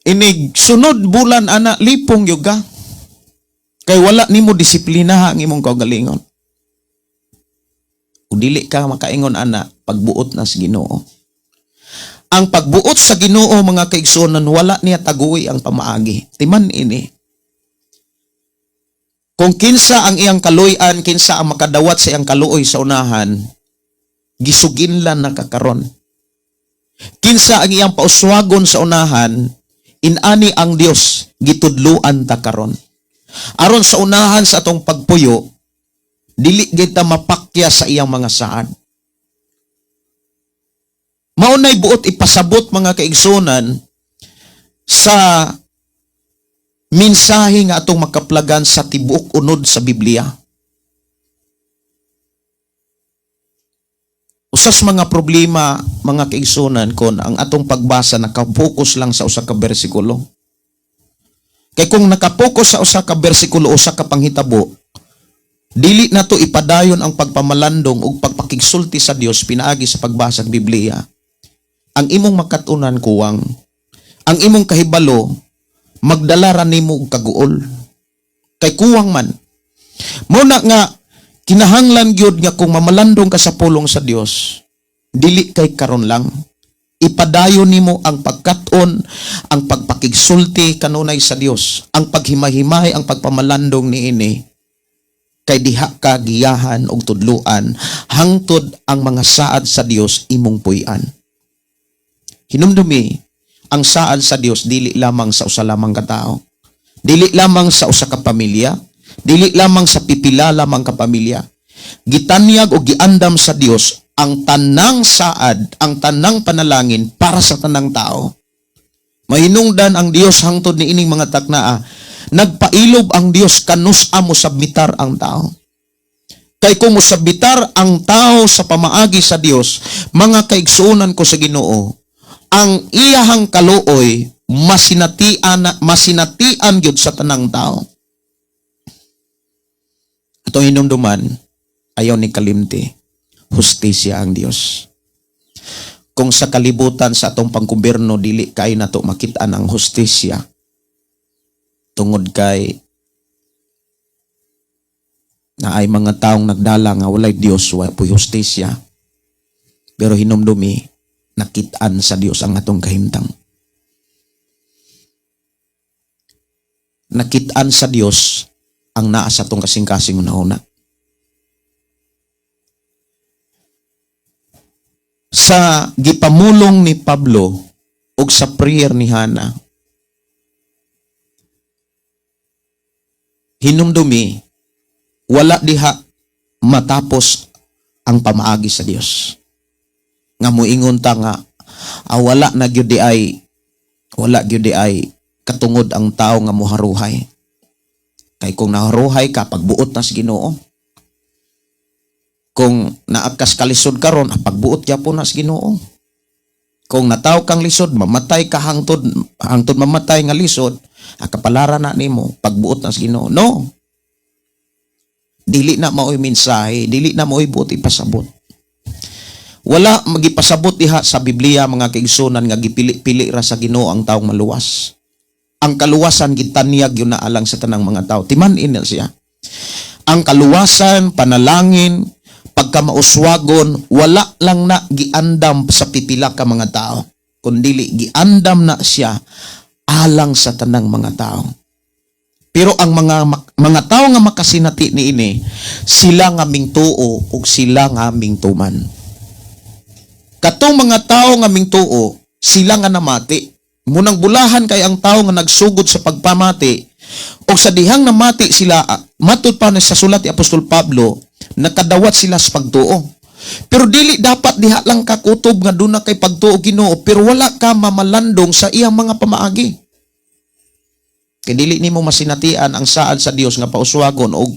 Inig sunod bulan ana, lipong gyud ka. Kay wala nimo disiplina ang imong kaugalingon. Kung dili ka makaingon ana, pagbuot na sa Ginoo. Ang pagbuot sa Ginoo, mga kaigsuonan, wala niya taguwi ang pamaagi. Timan ini. Kung kinsa ang iyang kaluy-an, kinsa ang makadawat sa iyang kaluoy sa unahan, gisuginlan na kakaron. Kinsa ang iyang pauswagon sa unahan, inani ang Dios gitudluan ta karon. Aron sa unahan sa atong pagpuyo, dili kita mapakya sa iyang mga saad. Maunay buot ipasabot, mga kaigsunan, sa mensahe nga atong makaplagan sa tibuok unod sa Biblia. Usas mga problema, mga kaigsunan, kon ang atong pagbasa nakapokus lang sa usa ka bersikulo. Kay kung nakapokus sa usa ka bersikulo, usa ka panghitabo, dili nato ipadayon ang pagpamalandong ug pagpakigsulti sa Dios pinaagi sa pagbasa ng Biblia. Ang imong makatunan kuwang. Ang imong kahibalo magdala ra nimo og kaguol. Kay kuwang man. Muna nga kinahanglan gyud nga kung mamalandong ka sa pulong sa Dios, dili kay karon lang. Ipadayon nimo ang pagkat-on, ang pagpakigsulti kanunay sa Dios, ang paghimahimay, ang pagpamalandong niini, kay diha ka giyahan og tudluan hangtod ang mga saad sa Dios imong puy-an. Hinumdumi, ang saad sa Dios dili lamang sa usa lamang ka tao. Dili lamang sa usa ka pamilya, dili lamang sa pipila lamang ka pamilya. Gitanyag o giandam sa Dios ang tanang saad, ang tanang panalangin para sa tanang tao. Mahinungdan ang Dios hangtod ni ining mga taknaa, nagpailob ang Dios kanus-a mo submitar ang tao. Kay kung mosubmitar ang tao sa pamaagi sa Dios, mga kaigsuonan ko sa Ginoo, ang iyahang kaluoy masinatian, masinatian gyud sa tanang tao. Atong hinumduman, ayaw ni kalimti, hustisya ang Dios. Kung sa kalibutan, sa atong panggobyerno, dili kay nato makit-an ang hustisya tungod kay naay mga taong nagdala nga walay Dios, wa po'y hustisya. Pero hinumdumi, nakitaan sa Dios ang atong kahimtang. Nakitaan sa Dios ang naa sa atong kasing-kasing hunahuna. Sa gipamulong ni Pablo ug sa prayer ni Hana, hinumdumi, wala diha matapos ang pamaagi sa Dios. Nga moingon ta nga wala na gyud di ay, wala gyud di ay katungod ang tao nga moharuhay. Kay kung naharuhay ka, pagbuot na sa Ginoo. Kung naakas kalisod karon, pagbuot gyapon na sa Ginoo. Kung nataw kang lisod, mamatay ka hangtod hangtod mamatay nga lisod, kapalaran na nimo, pagbuot na sa Ginoo. No. Dili na maoy mensahe, dili na maoy buot ipasabot. Wala magipasabot diha sa Biblia, mga kaigsunan, nga gipili-pili ra sa Ginoo ang taong maluwas. Ang kaluwasan gitanyag yun na alang sa tanang mga tao. Timan-in na siya. Ang kaluwasan, panalangin, pagkamauswagon, wala lang na giandam sa pipila ka mga tao. Kundili giandam na siya alang sa tanang mga tao. Pero ang mga tao nga makasinati niini, sila nga mingtuo ug sila nga mingtuman. Katong mga tao nga mingtuo, sila nga namati. Munang bulahan kay ang tao nga nagsugod sa pagpamati, o sa dihang namati sila, matud pa na sa sulat ni Apostol Pablo, nakadawat sila sa pagtuo. Pero dili dapat diha lang kakutob nga duna kay pagtuo Ginoo, pero wala ka mamalandong sa iyang mga pamaagi. Kay dili nimo masinatian ang saad sa Dios nga pauswagon og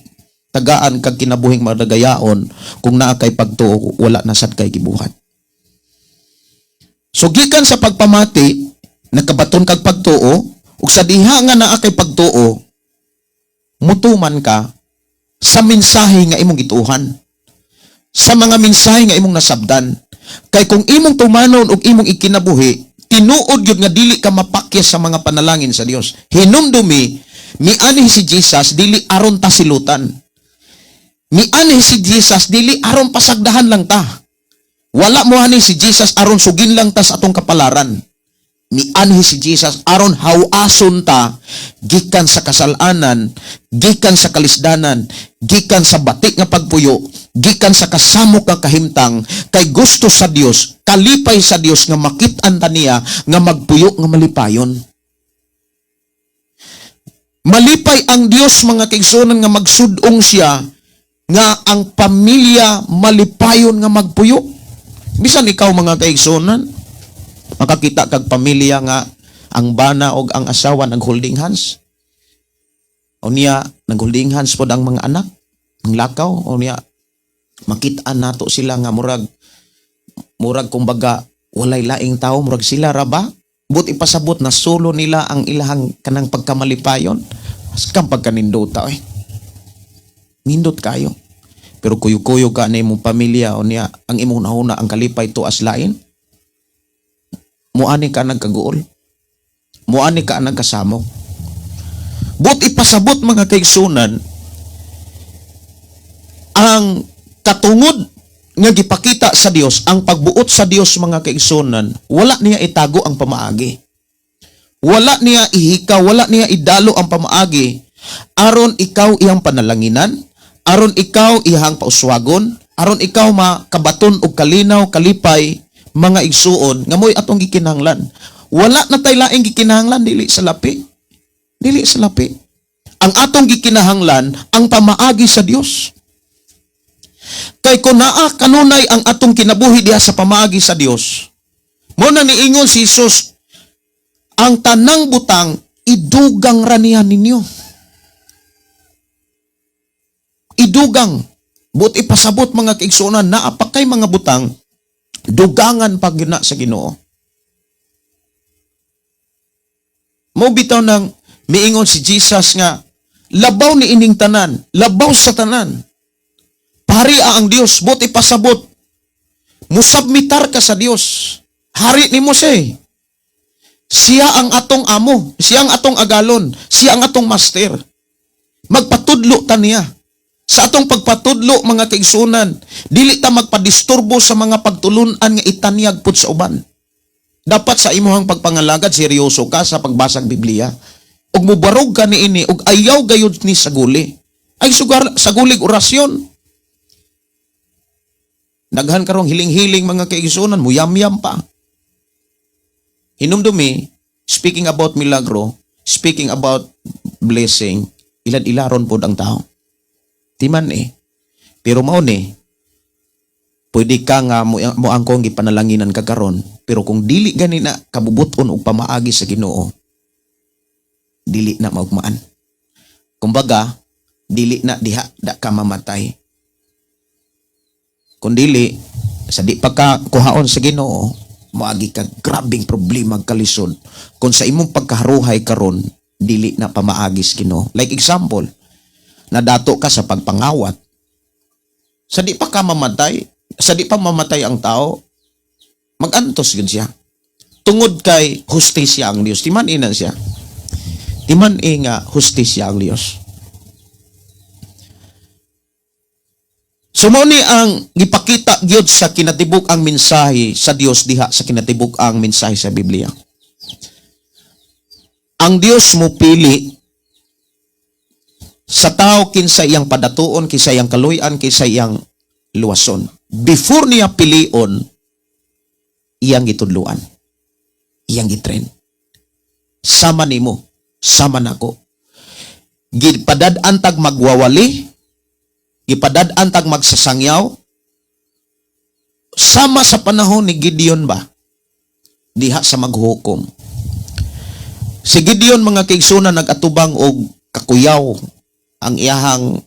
tagaan kag kinabuhing madagayaon kung naa kay pagtuo, wala na sad kay gibuhat. So gikan sa pagpamati, nakabaton kag pagtuo, ug sa diha nga naa kay pagtuo, mutuman ka sa mensahe nga imong gituohan, sa mga mensahe nga imong nasabdan. Kay kung imong tumanon ug imong ikinabuhi, tinuod gyud nga dili ka mapakyas sa mga panalangin sa Dios. Hinumdumi, mianhi si Jesus dili aron ta silutan. Mianhi si Jesus dili aron pasagdahan lang ta. Wala mo ani si Jesus aron sugin lang ta sa atong kapalaran. Mianhi si Jesus aron hawason ta gikan sa kasalanan, gikan sa kalisdanan, gikan sa batik nga pagpuyo, gikan sa kasamok nga kahimtang, kay gusto sa Dios, kalipay sa Dios nga makit-an ta niya nga magpuyo nga malipayon. Malipay ang Dios, mga kaigsuonan, nga magsudong siya nga ang pamilya malipayon nga magpuyo. Bisan ikaw, mga kaigsuonan, makakita kag pamilya nga ang bana og ang asawa nag-holding hands. O niya, nag-holding hands pod ang mga anak, ang lakaw. O niya, makita nato sila nga murag kumbaga, walay laing tao, murag sila ra ba? But ipasabot na solo nila ang ilahang kanang pagkamalipayon. Kang pagkanindota eh. Nindot kayo. Pero kuyo-kuyo ka na imong pamilya, o niya, ang imong nahuna, ang kalipay to as lain. Muani ka nagkaguol. Muani ka nagkasamok. But ipasabot, mga kaigsunan, ang katungod nga gipakita sa Dios, ang pagbuot sa Dios, mga kaigsunan, wala niya itago ang pamaagi. Wala niya ihika, wala niya idalo ang pamaagi aron ikaw iyang panalanginan, aron ikaw iyang pauswagon, aron ikaw makabaton og kalinaw, kalipay, mga igsuon, nga mo'y atong gikinahanglan. Wala na tay laing gikinahanglan dili sa lapi. Dili sa lapi. Ang atong gikinahanglan ang pamaagi sa Dios. Kay kung naa kanunay ang atong kinabuhi diha sa pamaagi sa Dios, mo na niingon si Jesus, ang tanang butang idugang ra niya ninyo. Idugang. But ipasabot, mga kaigsuonan, naa pa kay mga butang, dugangan pag na sa Ginoo. Mo bitaw nang miingon si Jesus nga labaw ni ining tanan, labaw sa tanan. Pari ang Dios, but ipasabot, musubmitar ka sa Dios. Hari ni Mose. Siya ang atong amo, siya ang atong agalon, siya ang atong master. Magpatudlo ta niya. Sa atong pagpatudlo, mga kaigsunan, dili ta magpadisturbo sa mga pagtulunan nga itanyag pud sa uban. Dapat sa imuhang pagpangalagad, seryoso ka sa pagbasag Biblia. Ug mubarog ka niini ug ayaw gayud ni saguli. Ay sugar sagulig orasyon. Daghan karong hiling-hiling, mga kaigsunan, muyamyam pa. Hinumdumi, speaking about milagro, speaking about blessing, ilad-ilaron pod ang tao. Timan eh. Pero mao ni, pwede ka nga mo angkong gipanalanginan ka karon, pero kung dili gani na kabubuton og pamaagi sa Ginoo, dili na maugmaan. Kumbaga, dili na diha da ka mamatay. Kung dili, sa di pa ka kuhaon sa Ginoo, moagi ka grabing problema, kalisod. Kung sa imong pagkaharuhay karon, dili na pamaagi sa Ginoo. Like example, nadato ka sa pagpangawat. Sa di pa ka mamatay, sa di pa mamatay ang tao, magantos gud siya. Tungod kay hustisya ang Dios. Timan ina siya. Timan e nga hustisya ang Dios. So mao ni ang gipakita gyud sa kinatibuk ang mensahe sa Dios diha sa kinatibuk ang mensahe sa Biblia. Ang Dios mo pili sa tao kinsa iyang padatuon, kinsa iyang kaluy-an, kinsa iyang luwason. Before niya pilion, iyang gitudluan. Iyang gitrain. Sama nimo, sama nako. Gipadad-an tag magwawali, gipadad-an tag magsasangyaw, sama sa panahon ni Gideon ba? Diha sa maghukom. Si Gideon, mga kaigsunan, nag-atubang og kakuyaw ang iyahang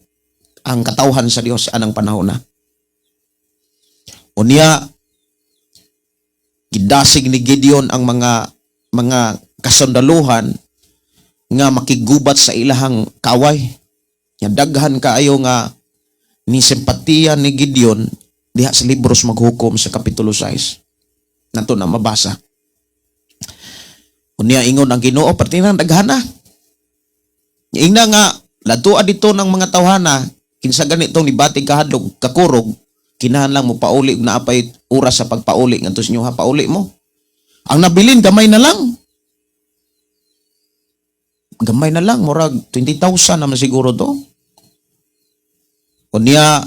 ang katawhan sa Dios anang panahon na. Unya, gidasig ni Gideon ang mga kasundaluhan nga makigubat sa ilahang kaway. Nya daghan kaayo nga ni simpatiya ni Gideon diha sa libros maghukom sa kapitulo 6. Nato na mabasa. Unya ingon ang Ginoo, parte nang daghana. Ingna nga ladtua dito ng mga tawhana kinsa ganitong nibati kahadlok kakurog, kinahanglan mo pauli og naapay oras sa pagpauli ngadto sa inyo ha, pauli mo. Ang nabilin gamay na lang. Gamay na lang, murag 20,000 naman siguro to. Unya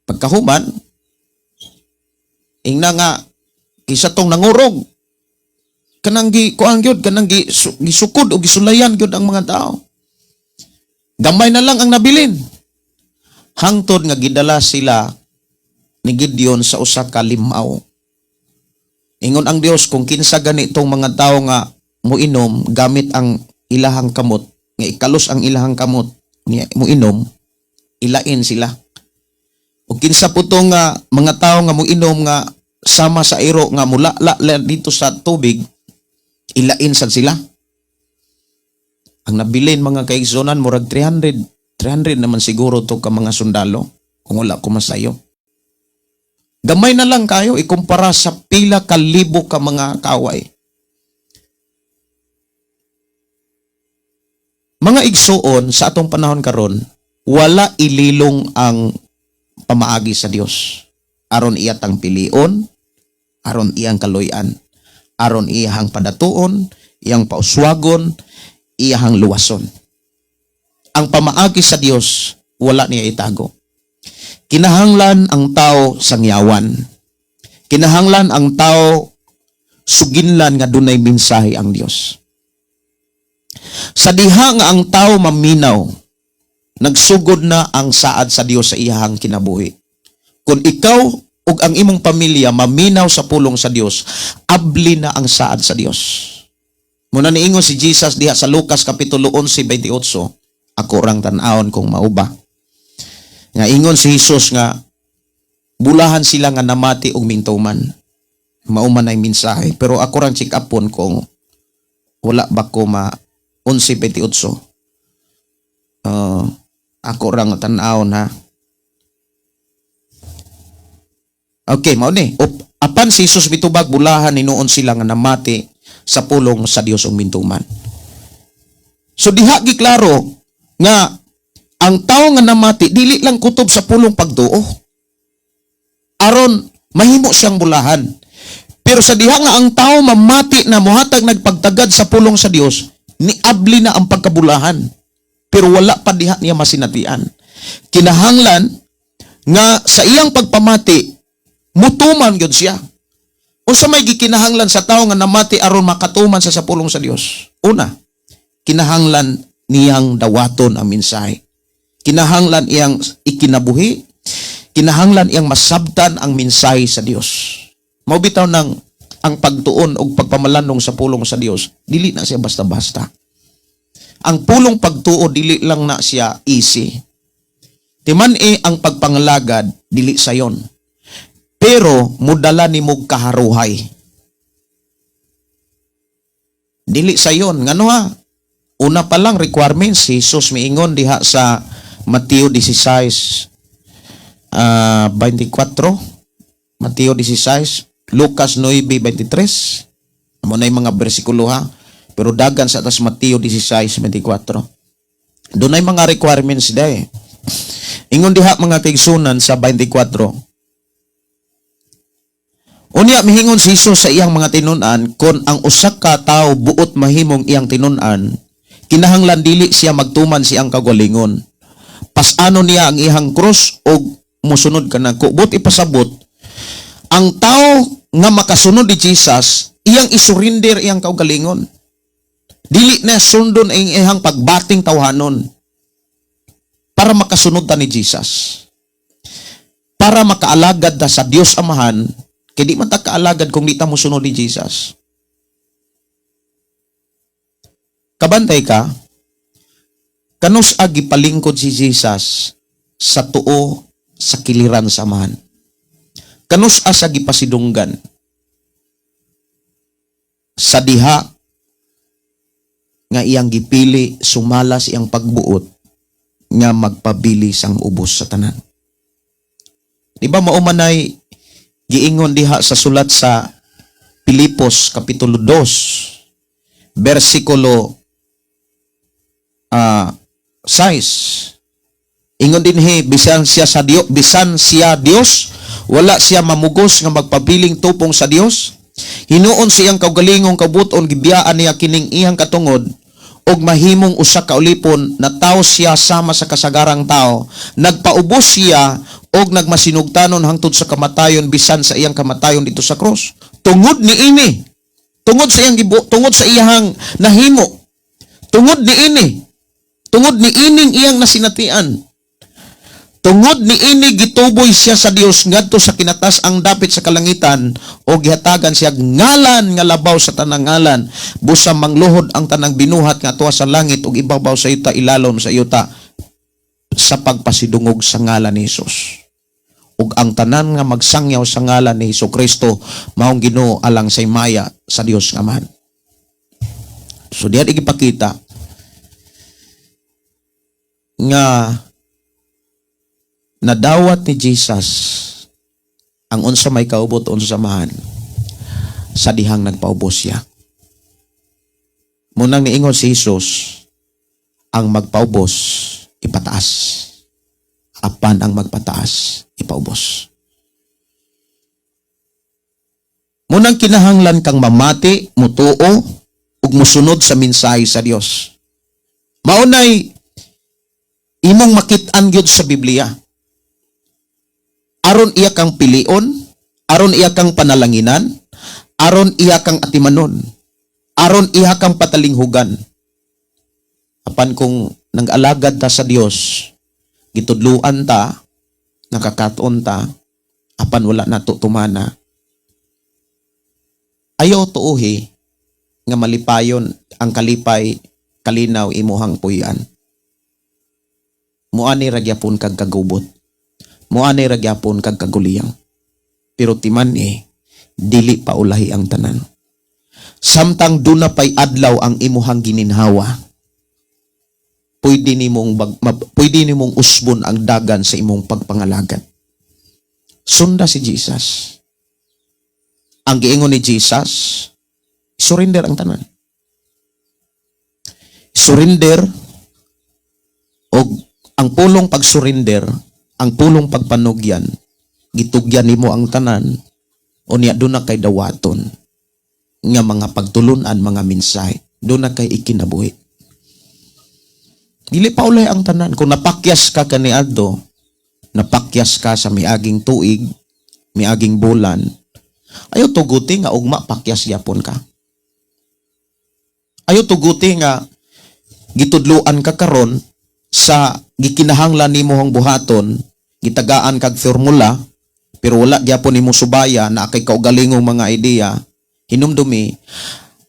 pagkahuman, ingna nga kisa tong nangurog, kanang gi kuan gyud, kanang gi gisukod o gisulayan gyud ang mga tao. Gamay na lang ang nabilin. Hangtod nga gidala sila ni Gideon sa usa ka limaw. Ingon ang Dios, kung kinsa ganitong mga tao nga muinom gamit ang ilahang kamot, nga ikalos ang ilahang kamot niya muinom, ilain sila. O kinsa po to nga mga tao nga muinom nga sama sa iro nga mula la, la dito sa tubig, ilain sad sila. Ang nabilin, mga kaigsunan, murag 300 300 naman siguro to ka mga sundalo kung wala ko masayo. Gamay na lang kayo ikumpara sa pila ka libo ka mga kaway. Mga igsuon, sa atong panahon karon, wala ililong ang pamaagi sa Dios. Aron iyatang pilion, aron iyang kaluy-an, aron iyang padatuon, iyang pauswagon, iyang luwason. Ang pamaagi sa Dios wala niya itago. Kinahanglan ang tao sangyawan. Kinahanglan ang tao suginlan nga dunay mensahe ang Dios. Sa diha nga ang tao maminaw, nagsugod na ang saad sa Dios sa iyahang kinabuhi. Kung ikaw ug ang imong pamilya maminaw sa pulong sa Dios, abli na ang saad sa Dios. Muna niingon si Jesus diha sa Lucas kapitulo 11:28, ako rang tan-awon kung mauba. Nga ingon si Jesus nga bulahan sila nga namati og mintuman. Mauman ay mensahe, pero ako rang check upon kung wala ba ko ma 11:28. Ako rang tan-awon ha. Okay, mao ni. Apan si Jesus mitubag, bulahan hinuon sila nga namati sa pulong sa Dios ug mintuman. So diha giklaro nga Ang tao nga namati dili lang kutob sa pulong pagtuo aron mahimo siyang bulahan. Pero sa diha nga ang tao mamati na mohatag nagpagtagad sa pulong sa Dios, niabli na ang pagkabulahan. Pero wala pa diha niya masinatian. Kinahanglan nga sa iyang pagpamati, mutuman gyud siya. Unsa may gikinahanglan sa tao nga namati aron makatuman sa pulong sa Dios? Una, kinahanglan niyang dawaton ang mensahe. Kinahanglan iyang ikinabuhi, kinahanglan iyang masabtan ang mensahe sa Dios. Mao bitaw nang ang pagtuon og pagpamalandong sa pulong sa Dios, dili na siya basta-basta. Ang pulong pagtuo, dili lang na siya easy. Timan e ang pagpangalagad dili sayon. Pero mudala nimo kaharuhay. Dili sayon ngano ha? Una pa lang, requirements, si Jesus miingon diha sa Mateo 16 24, Mateo 16, Lucas 9:23. Amo na yung mga bersikulo ha. Pero dagan sa atas Mateo 16:24. Doon ay mga requirements dahi. Ingon diha, mga kaigsunan, sa 24. Unya mihingon si Jesus sa iyang mga tinun-an, kon ang usa ka tawo buot mahimong iyang tinun-an, kinahanglan dili siya magtuman siyang kagalingon. Pas-anon niya ang iyang krus og musunod kanako. Buot ipasabot, ang tao nga makasunod ni Jesus, iyang isurrender iyang kaugalingon. Dili na sundon ang iyang pagbating tawhanon para makasunod ta ni Jesus. Para makaalagad ta sa Dios Amahan, kay di man ta kaalagad kung di ta mosunod ni Jesus. Kabantay ka, kanus agi palingkod si Jesus sa tuo sa kiliran sa Amahan? Kanus asa gipasidunggan? Sa diha nga iyang gipili sumala sa iyang pagbuot nga magpabili sang ubos sa tanan. Di ba mao manay giingon diha sa sulat sa Pilipos kapitulo 2 bersikulo 6? Ingon dinhi, bisan siya sa Dios, bisan siya Dios, wala siya mamugos nga magpabiling tupong sa Dios. Hinuon siyang kaugalingong kabuton, gibiyaan niya kining iyang katungod og mahimong usa ka ulipon, natawo siya sama sa kasagarang tao. Nagpaubos siya og nagmasinugtanon hangtod sa kamatayon, bisan sa iyang kamatayon dito sa krus. Tungod niini, tungod sa iyang gibu, tungod sa iyang nahimo, tungod niini, tungod niining iyang nasinatian, tungod niini gituboy siya sa Dios ngadto sa kinatas-ang dapit sa kalangitan o gihatagan siya ngalan nga labaw sa tanang ngalan, busa mangluhod ang tanang binuhat nga tuwa sa langit ug ibabaw sa yuta, ilalom sa yuta, sa pagpasidungog sa ngalan ni Hesus. Ug ang tanan nga magsangyaw sa ngalan ni Hesus Kristo maong Ginoo alang sa himaya sa Dios nga Amahan. So diyan igipakita nga nadawat ni Jesus ang unsa may kaubot-on sa Amahan sa dihang nagpaubos siya. Munang niingon si Jesus, ang magpaubos ipataas, apan ang magpataas ipaubos. Munang kinahanglan kang mamati, mutuo ug musunod sa mensahe sa Dios. Maunay imong makit-an gyud sa Biblia. Aron iya kang pilion, aron iya kang panalanginan, aron iya kang atimanon, aron iya kang patalinghugan. Apan kung nag-alagad ta sa Dios, gitudluan ta, nakakaton ta, apan wala nato tumana, ayaw tuuhi nga malipayon ang kalipay kalinaw imuhang puy-an. Muani ra gyapon kag kagubot. Muani ra gyapon kag kaguliyang. Pero timan eh, dili pa ulahi ang tanan. Samtang duna pay adlaw ang imuhang gininhawa, pwede nimong usbon ang dagan sa imong pagpangalagad. Sunda si Jesus. Ang giingon ni Jesus, surrender ang tanan. Surrender og Ang pulong pag-surrender, ang pulong pagpanugyan, gitugyan nimo ang tanan, unya duna kay dawaton nga mga pagtulunan, mga mensahe, duna kay ikinabuhi. Dili pa ulay ang tanan. Kung napakyas ka kaniadto, napakyas ka sa miaging tuig, miaging bulan, ayaw tuguti nga ugma pakyas gyapon ka. Ayaw tuguti nga gitudluan ka karon sa gikinahanglan nimo ang buhaton, gitagaan kag formula, pero wala gyapon nimo subaya na kay kaugalingong mga idea. Hinumdumi,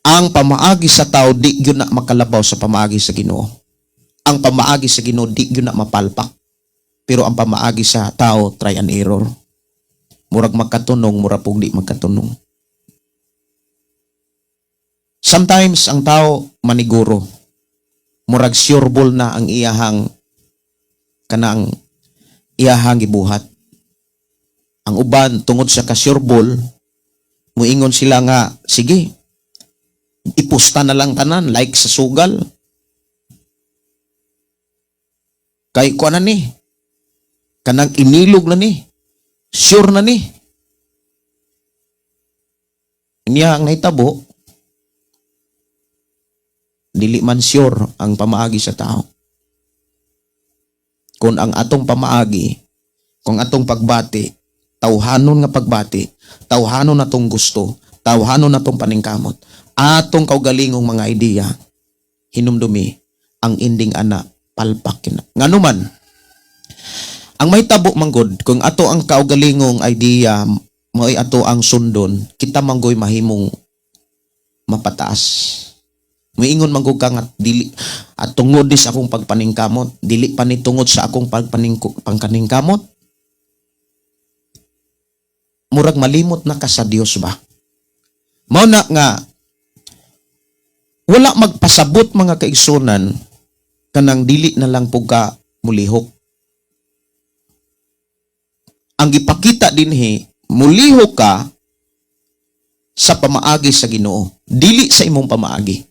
ang pamaagi sa tao di gyud na makalabaw sa pamaagi sa Ginoo. Ang pamaagi sa Ginoo di gyud na mapalpak. Pero ang pamaagi sa tao, try and error. Murag magkatunong, murag pug di magkatunong. Sometimes ang tao maniguro. Murag sure ball na ang iyahang kanang iyahang gibuhat. Ang uban, tungod sa ka-sure ball, muingon sila nga, "Sige, ipusta na lang tanan like sa sugal. Kay kuan na ni. Kanang inilog na ni. Sure na ni." Niya ang nahitabo, dili man sure ang pamaagi sa tao. Kung ang atong pamaagi, kung atong pagbati, tawhanon nga pagbati, tawhanon atong gusto, tawhanon atong paningkamot, atong kaugalingong mga ideya, hinumdumi, ang ending ana, palpak kina. Ngano man, ang mahitabo manggod, kung ato ang kaugalingong idea, mao'y ato ang sundon, kita manggoy mahimong mapataas. Muingon man gud ka nga dili at tungod ni sa akong pagpaningkamot, dili pa ni tungod sa akong pagpaningkamot. Murag malimot na ka sa Dios ba? Mao na nga wala magpasabot, mga kaigsunan, kanang dili na lang pug ka mulihok. Ang gipakita dinhi, mulihok ka sa pamaagi sa Ginoo, dili sa imong pamaagi.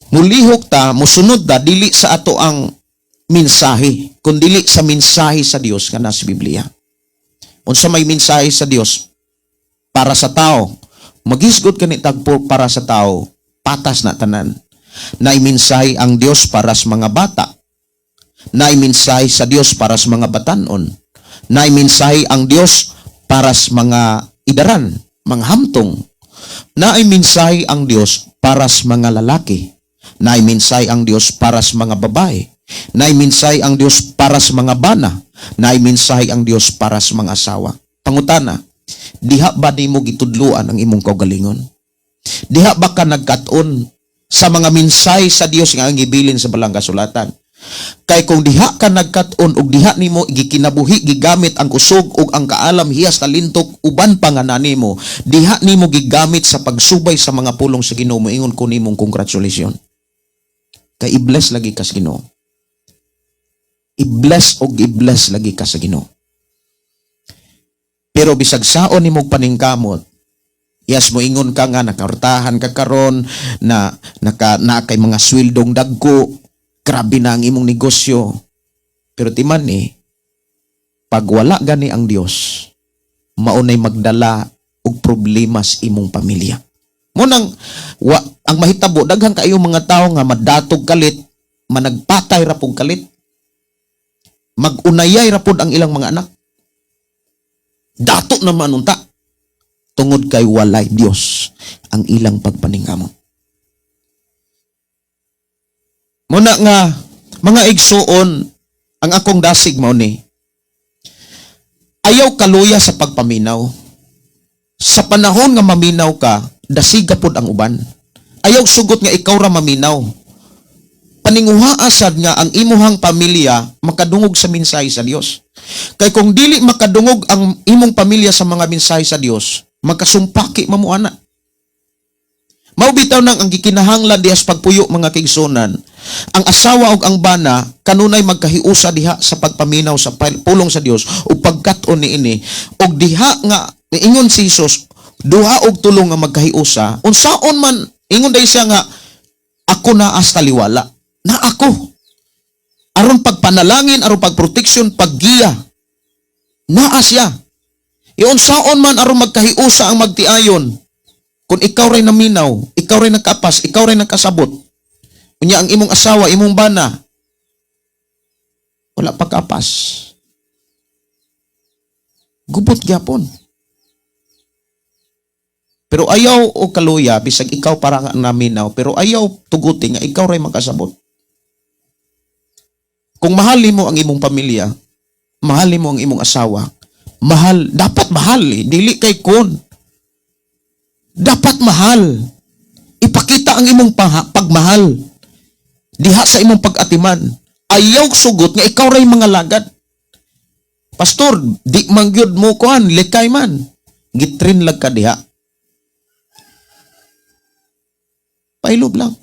Mulihok ta, musunod ta dili sa ato ang mensahe, kun dili sa mensahe sa Dios nga nasa Biblia. Unsa may mensahe sa Dios para sa tao? Magisgot kani tagpo para sa tao, patas na tanan. Naay mensahe ang Dios para sa mga bata. Naay mensahe sa Dios para sa mga batanon. Naay mensahe ang Dios para sa mga idaran, mga hamtong. Naay mensahe ang Dios para sa mga lalaki. Naay mensahe ang Dios para sa mga babae. Naay mensahe ang Dios para sa mga bana. Naay mensahe ang Dios para sa mga asawa. Pangutana, diha ba nimo gitudluan ang imong kaugalingon? Diha ba ka nagkat-on sa mga mensahe sa Dios nga ang gibilin sa Balaang Kasulatan? Kay kung diha ka nagkat-on ug diha nimo gikinabuhi, gigamit ang kusog ug ang kaalam, hiyas, talentok, uban pa nga na nimo, diha nimo gigamit sa pagsubay sa mga pulong sa Ginoo, moingon ko nimong congratulations. Kay i-bless lagi ka sa Ginoo. I-bless og i-bless lagi ka sa Ginoo. Pero bisag saon nimo paningkamot, yes, moingon ka nga nakaortahan ka karon na naka na kay mga swildong dagko, grabe na ang imong negosyo. Pero timan eh, pag wala gani ang Dios, maunay magdala og problema sa imong pamilya. Munang wa, ang mahitabo, daghan kaayo mga tao nga madatog kalit, managpatay ra pug kalit. Magunayay ra pud ang ilang mga anak. Dato naman unta tungod kay walay Dios ang ilang pagpaningkamot. Muna nga mga igsuon, ang akong dasig mao ni ayaw kaluya sa pagpaminaw. Sa panahon nga maminaw ka, dasiga pod ang uban. Ayaw sugot nga ikaw ra maminaw. Paninguhaa sad nga ang imuhang pamilya makadungog sa mensahe sa Dios. Kay kung dili makadungog ang imong pamilya sa mga mensahe sa Dios, magkasumpaki mamo ana. Mao bitaw nang ang gikinahanglan diha sa pagpuyo, mga kaigsunan, ang asawa ug ang bana kanunay magkahiusa diha sa pagpaminaw sa pulong sa Dios ug pagkat-on niini, ug diha nga niingon si Jesus, duha og tulo nga magkahiusa, unsaon man ingon day siya nga ako naa sa taliwala na ako. Aron pagpanalangin, aron pagproteksyon, paggiya. Naa siya. Iunsaon man aron magkahiusa ang magtiayon. Kung ikaw ray naminaw, ikaw ray nakapas, ikaw ray nakasabot. Unya ang imong asawa, imong bana, wala pa kapas. Gubot gyapon. Pero ayaw o kaluya, bisag ikaw para nga naminaw, pero ayaw tuguti nga ikaw ray makasabot. Kung mahal mo ang imong pamilya, mahal mo ang imong asawa, mahal, dapat mahal eh, dili kay kon. Dapat mahal. Ipakita ang imong pagmahal. Diha sa imong pag-atiman. Ayaw sugot nga ikaw ray mga lagad. Pastor, di man gyud mo kuan, likay man. Gitrin lag ka diha. Pailob lang.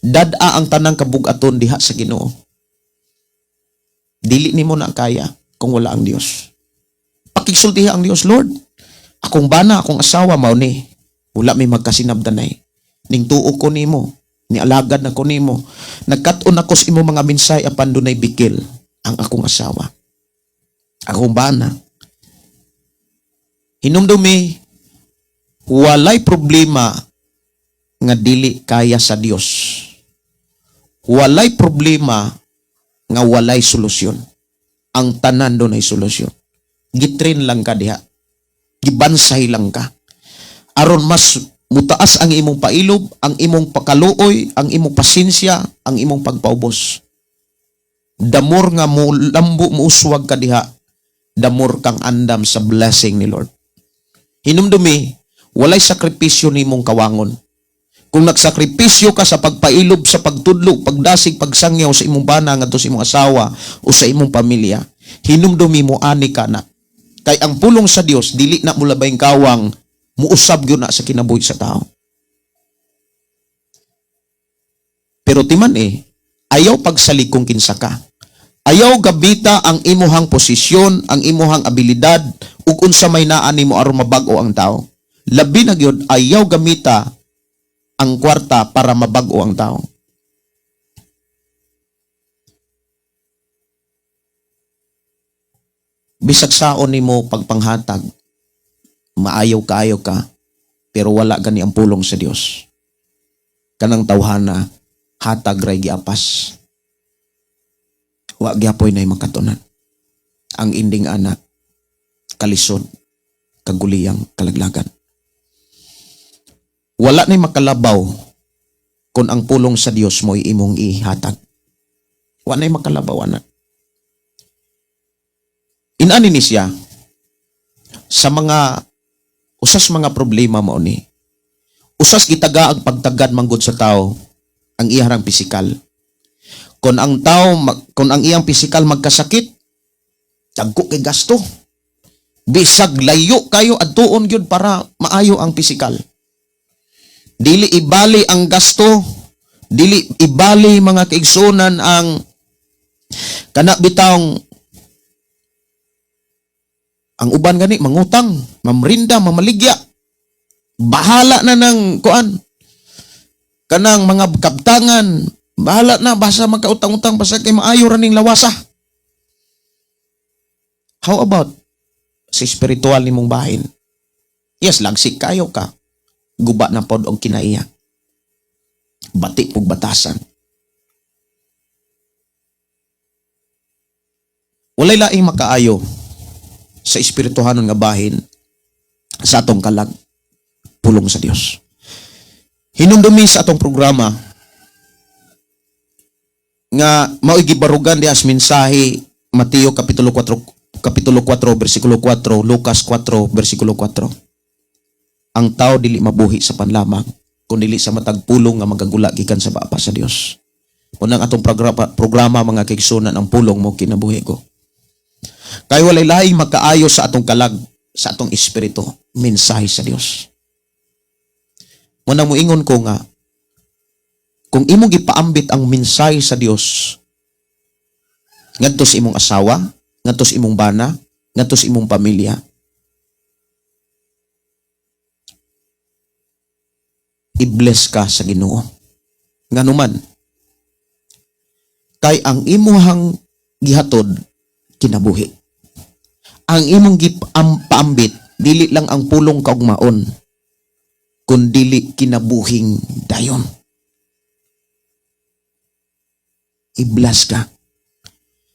Dad-a ang tanang kabugaton diha sa Ginoo. Dili nimo na kaya kung wala ang Dios. Pakigsultiha ang Dios, "Lord, akong bana, akong asawa mao ni. Wala may magkasinabdanay. Ning tuo ko nimo, ni alagad na ko nimo. Nagkat-on ako sa imo mga minsay apan dunay bikil ang akong asawa. Akong bana." Hinumdumi, walay problema nga dili kaya sa Dios. Walay problema nga walay solusyon. Ang tanan dunay solusyon. Gitrin lang ka diha. Gibansay lang ka. Aron mas mutaas ang imong pailob, ang imong pakaluoy, ang imong pasensya, ang imong pagpaubos. The more nga mo lambo, mo uswag ka diha, the more kang andam sa blessing ni Lord. Hinumdumi, walay sakripisyo nimong kawangon. Kung nagsakripisyo ka sa pagpailob, sa pagtudlo, pagdasig, pagsangyaw sa imong bana ngadto sa imong asawa o sa imong pamilya, hinumdumi mo ani ka na. Kay ang pulong sa Dios dili na mulabay kawang, muusab gyud na sa kinabuhi sa tao. Pero timan eh, ayaw pagsalig kung kinsa ka. Ayaw gabita ang imuhang posisyon, ang imuhang abilidad, ug unsa may naa nimo aron mabag-o ang tao. Labi na gyud ayaw gamita ang kwarta para mabag-o ang tao. Bisag saon nimo pagpanghatag, maayo kaayo ka, pero wala gani ang pulong sa Dios. Kanang tawhana, hatag ray giapas. Wa gyapoy nay makatunan. Ang ending ana, kalisod, kaguliyang, kalaglagan. Wala nay makalabaw kung ang pulong sa Dios mo'y imong ihatag. Wa nay makalabaw ana. Inani ni siya sa mga usas mga problema mao ni. Usas gitaga ang pagtagad manggod sa tao ang iyang pisikal. Kung ang iyang pisikal magkasakit, dagko kay gasto. Bisag layo kayo adtuon gyud para maayo ang pisikal. Dili ibali ang gasto, dili ibali, mga kaigsunan, ang kana bitawng ang uban gani mangutang, mamrinda, mamaligya. Bahala na ng kuan. Kanang mga kabtangan, bahala na basta magkautang-utang, basta kay maayo ra ning lawasa. How about sa spiritual nimong bahin? Yes, lagsik kayo ka. Guba na pod og kinaiya. Bati pug batasan. Walay laing makaayo sa espirituhanon nga bahin sa atong kalag, pulong sa Dios. Hinumdumi sa atong programa nga mao'y gibarugan diha sa mensahe Mateo kapitulo 4, kapitulo 4 bersikulo 4, Lucas 4 bersikulo 4. Ang tao dili mabuhi sa pan lamang kun dili sa matag pulong nga magagula gikan sa baba sa Dios. Unang atong programa, mga kaigsunan, ang pulong mo kinabuhi ko. Kay walay laing makaayo sa atong kalag, sa atong espiritu, mensahe sa Dios. Muna moingon ko nga, kung imong gipaambit ang mensahe sa Dios ngadto sa imong asawa, ngadto sa imong bana, ngadto sa imong pamilya, i-bless ka sa Ginoo. Nganuman, Kay ang imuhang gihatod kinabuhi. Ang imong paambit dili lang ang pulong kaugmaon, kun dili kinabuhing dayon. I-bless ka.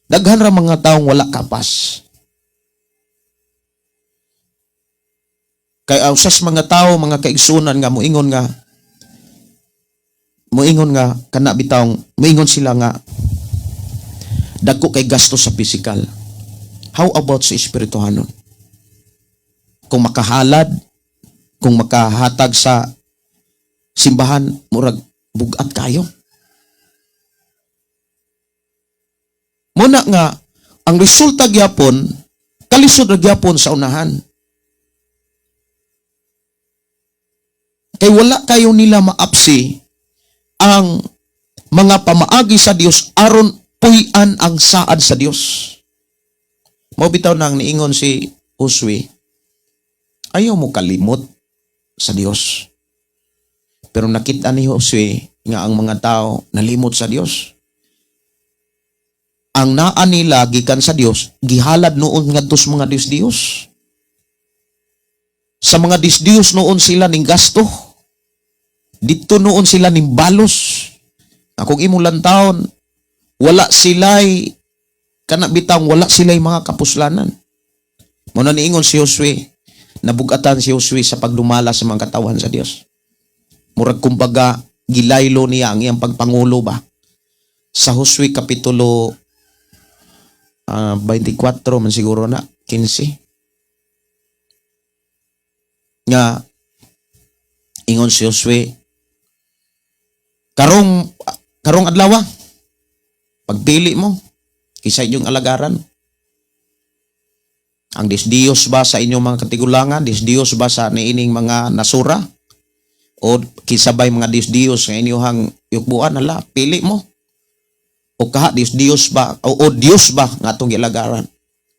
Daghan ra mga taong wala kapas. Kay usas mga tao, mga kaigsunan nga muingon nga kana bitawng muingon sila nga dagko kay gasto sa physical. How about sa espirituhanon? Kung makahalad, kung makahatag sa simbahan, murag bugat kayo. Muna nga ang resulta gyapon, kalisod ra gyapon sa unahan. Kay wala kayo nila maapsi ang mga pamaagi sa Dios aron puy-an ang saad sa Dios. Mao bitaw nang niingon si Josue, ayaw mo kalimot sa Dios. Pero nakita ni Josue nga ang mga tao nalimot sa Dios. Ang naa nila gikan sa Dios, gihalad noon ngadto sa mga Dios-Dios. Sa mga Dios-Dios noon sila ning gasto. Dito noon sila ning balos. Akong imong lantawon, wala sila'y kana bitang wala sila'y mga kapuslanan. Mao na niingon si Josue, nabugatan si Josue sa pagdumala sa mga katawan sa Dios. Murag kumbaga gilaylo niya ang iyang pagpangulo ba. Sa Josue kapitulo 24 man siguro na, 15. Nga ingon si Josue, karong adlaw, pagpili mo kisa inyong alagaran. Ang Diyos ba sa inyong mga katigulangan? Diyos ba sa niining mga nasura? O kisabay mga Diyos nga inyong yukbuan? Hala, pili mo. O kaha, Diyos ba? O Diyos ba nga atong gilagaran?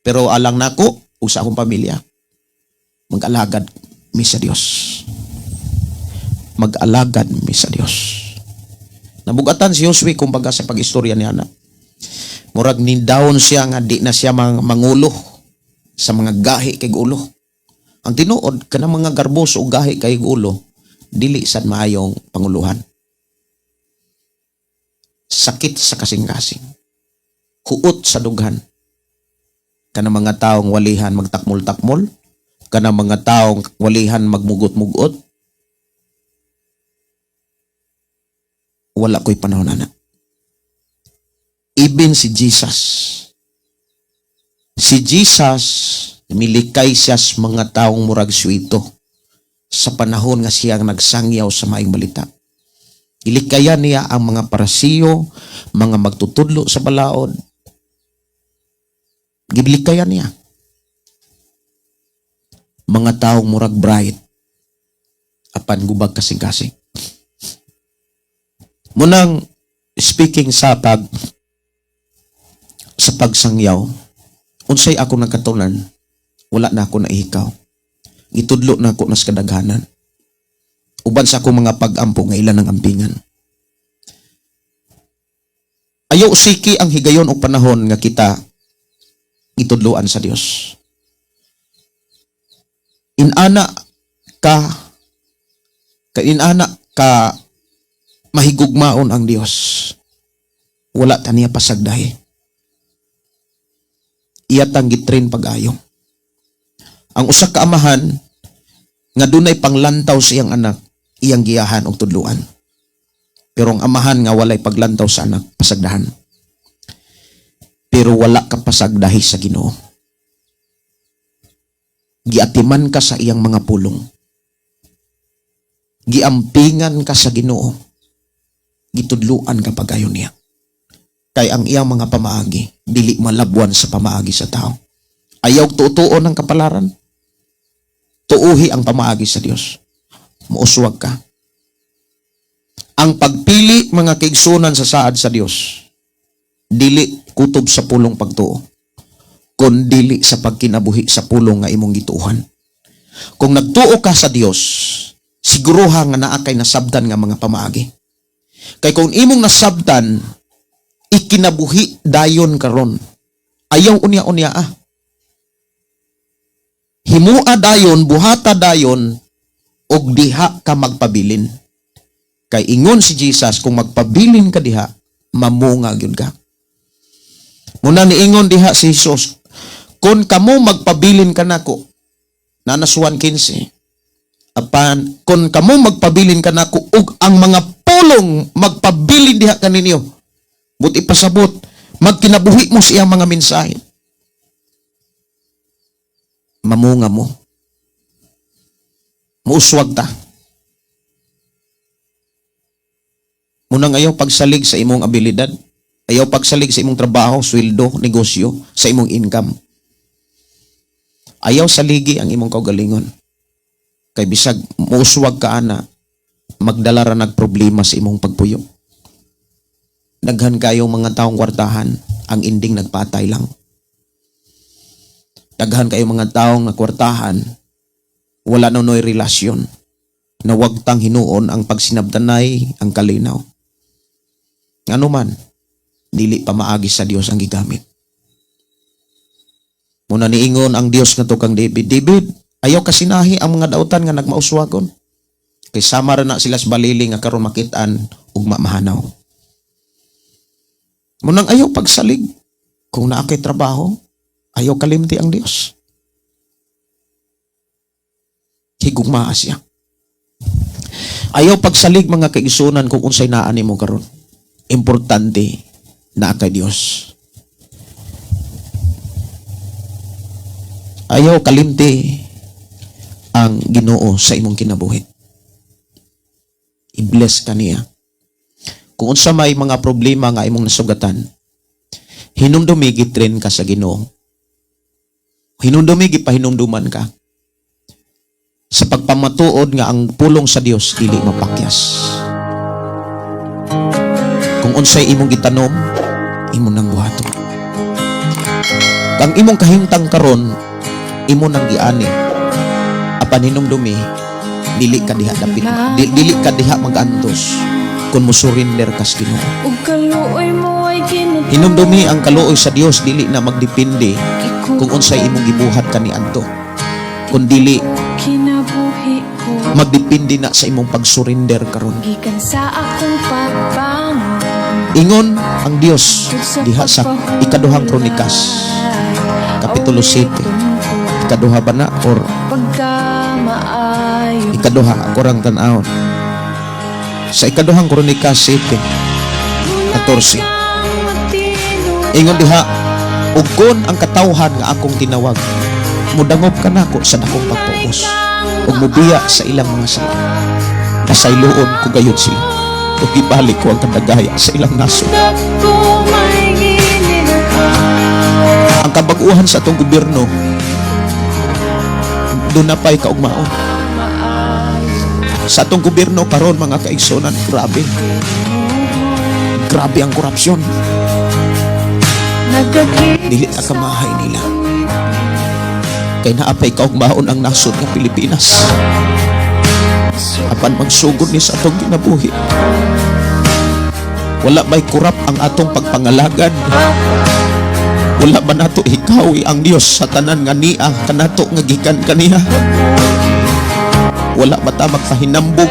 Pero alang nako, ug sa akong pamilya, mag-alagad mi sa Dios. Mag-alagad mi sa Dios. Nabugatan si Josue kumbaga sa pag-istorya niya na. Murag ni down siya nga di na siya mangulo sa mga gahi kay ulo. Ang tinuod kanang mga garboso o gahi kay ulo, dili sad maayong panguluhan. Sakit sa kasing-kasing. Huot sa dughan. Kanang mga taong walihan magtakmol-takmol, kanang mga taong walihan magmugot-mugot. Wala ko'y panahon ana. Even si Jesus. Si Jesus, milikay siya sa mga taong murag suwito sa panahon nga siya nagsangyaw sa maayong balita. Ilikayan niya ang mga parasiyo, mga magtutudlo sa balaod. Gibilikayan niya. Mga taong murag bright, apan gubag kasing-kasing. Munang speaking sa pagsangyaw, unsay ako nagkatunan, wala na ako naihikaw. Gitudlo na ako nas kadaghanan. Uban sa akong mga pag-ampo nga ilan ang ampingan. Ayaw siki ang higayon og panahon nga kita gitudloan sa Dios. Inana ka, ka inana ka mahigugmaon ang Dios. Wala ta niya pasagdahi. Iya tang gitrain pag-ayo. Ang usa ka amahan nga dunay panglantaw sa iyang anak, iyang giyahan og tudloan. Pero ang amahan nga walay paglantaw sa anak, pasagdahan. Pero wala ka pasagdahi sa Ginoo. Giatiman ka sa iyang mga pulong. Giampingan ka sa Ginoo. Gitudluan ka pagayon niya. Kay ang iyang mga pamaagi, dili malabwan sa pamaagi sa tao. Ayaw tuutuon ang kapalaran. Tuuhi ang pamaagi sa Dios. Muuswag ka. Ang pagpili mga kaigsunan sa saad sa Dios, dili kutob sa pulong pagtuo, kun dili sa pagkinabuhi sa pulong nga imong gituohan. Kung nagtuo ka sa Dios, siguruha nga naa kay nasabdan nga mga pamaagi. Kay kung imong nasabdan Ikinabuhi dayon karon. Ayaw unya-unya ah. Himua dayon, buhata dayon, og diha ka magpabilin. Kay ingon si Jesus, kung magpabilin ka diha, mamunga gyud ka. Muna niingon diha si Jesus, "Kung kamo magpabilin kanako," naa sa 1:15, apan "kung kamo magpabilin kanako ug ang mga pulong magpabilin diha kaninyo," buot ipasabot, magkinabuhi mo sa iyang mga mensahe, mamunga mo. Muuswag ta. Munang ayaw pagsalig sa imong abilidad, ayaw pagsalig sa imong trabaho, sweldo, negosyo, sa imong income. Ayaw saligi ang imong kaugalingon. Kay bisag muuswag ka ana, magdala ra nag problema sa imong pagpuyo. Daghan kayo mga taong kwartahan, ang ending nagpatay lang. Daghan kayo mga taong nakwartahan, wala na no'y relasyon. Nawagtang hinuon ang pagsinabtanay, ang kalinaw. Ngano man, dili pa maagi sa Dios ang gigamit. Muna niingon ang Dios nga kang David, "David, ayaw kasinahi ang mga dautan nga nagmauswagon." Kay sama ra na sila sa balili nga karon makit-an ugma mahanaw. Munang ayaw pagsalig kung naa kay trabaho, ayaw kalimti ang Dios. Higugmaa siya. Ayaw pagsalig, mga kaigsunan, kung unsay naa nimo karon. Importante naa kay Dios. Ayaw kalimti ang Ginoo sa imong kinabuhi. I-bless ka niya. Kung unsa may mga problema nga imong nasugatan, hinumdumi gitren ka sa Ginoo. Hinumdumi gipahinumduman ka sa pagpamatuod nga ang pulong sa Dios dili mapakyas. Kung unsay imong gitanom, imo nang buhaton. Ang imong kahimtang karon, imo nang giani. Apan hinumdumi, dili ka diha dapit, dili ka diha magantos kung mo-surrender ka sa Ginoo. Ug kaluoy mo ay ginutuo. Hinumdumi ang kaluoy sa Dios dili na magdepende kung unsay imong gibuhat kaniadto. Kun dili Kinabuhi ko magdepende na sa imong pag-surrender karon. gikan sa akong pagbangon. Ingon ang Dios diha sa Ikaduhang Kronikas, Kapitulo 7. Ikaduha ba na or Pagkamaayo. Ikaduha, ako rang tan-awon. Sa Ikaduhang Kronikas 7, 14. Ingon diha, "Ug kon ang katawhan nga akong tinawag mudangop kanako sa dakong pagpaubos ug mubiya sa ilang mga sala, pasayloon ko gayud sila ug ibalik ko ang kadagaya sa ilang nasod." Ko may gininhawa. Ang kabag-uhan sa atong gobyerno, duna na pa'y kaugmaon. Sa atong gobyerno karon, mga kaigsunan, grabe. Grabe ang korupsyon. Dili ta kamahay nila. Kay naa pa'y kaugmaon ang nasod nga Pilipinas. Apan magsugod ni sa atong kinabuhi. Wala ba'y kurap ang atong pagpangalagad? Wala ba nato hikawi ang Dios sa tanan nga niya kanato nga gikan kaniya? Wala ba ta magpahinambog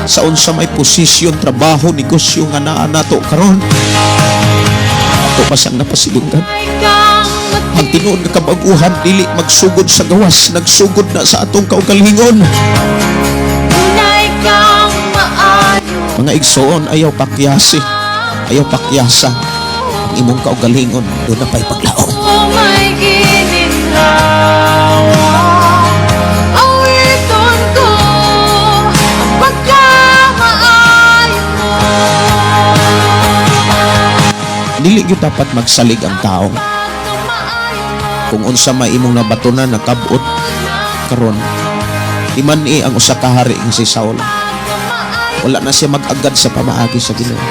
sa unsa may posisyon, trabaho, negosyo nga naa nato karon? Ato pa siyang napasilunggan. Ang tinuod nga kabaguhan dili magsugod sa gawas, nagsugod na sa atong kaugalingon. Mga igsoon, ayaw pakyasi, ayaw pakyasa ang imong kaugalingon, duna pa'y paglaom. May gininhawa. Awiton ko ang pagkamaayo mo. Dili gyud dapat magsalig ang tao. Kung unsa may imong nabatunan na kabot karon, di man i ang usa ka hari nga si Saul. Wala na siya mag-agad sa pamaagi sa Ginoo.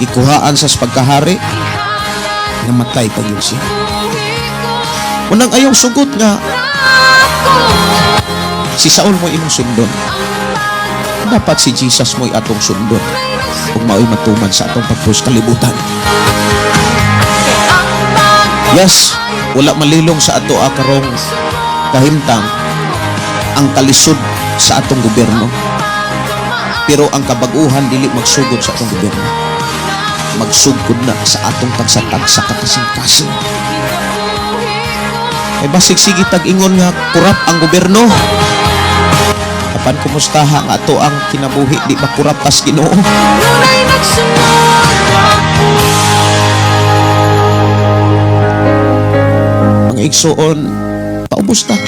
Ikuhaan sa pagkahari, namatay pa yun siya. Unang ayaw sugot nga si Saul mo imong sundon. Dapat si Jesus mo'y atong sundon. Ug mao'y matuman sa atong pagpuyo sa kalibutan. Ang Yes, wala malilong sa ato karong kahimtang ang kalisod sa atong gobyerno. Pero ang kabaguhan dili magsugod sa atong gobyerno. Magsugod na sa atong tagsa-tagsa ka kasing-kasing. Ay basig sige tag-ingon nga kurap ang gobyerno. Apan kumustaha nga ato ang kinabuhi, di ba kurap tas Ginoo? Nunay nagsunod ako. Mga igsuon, paubos ta.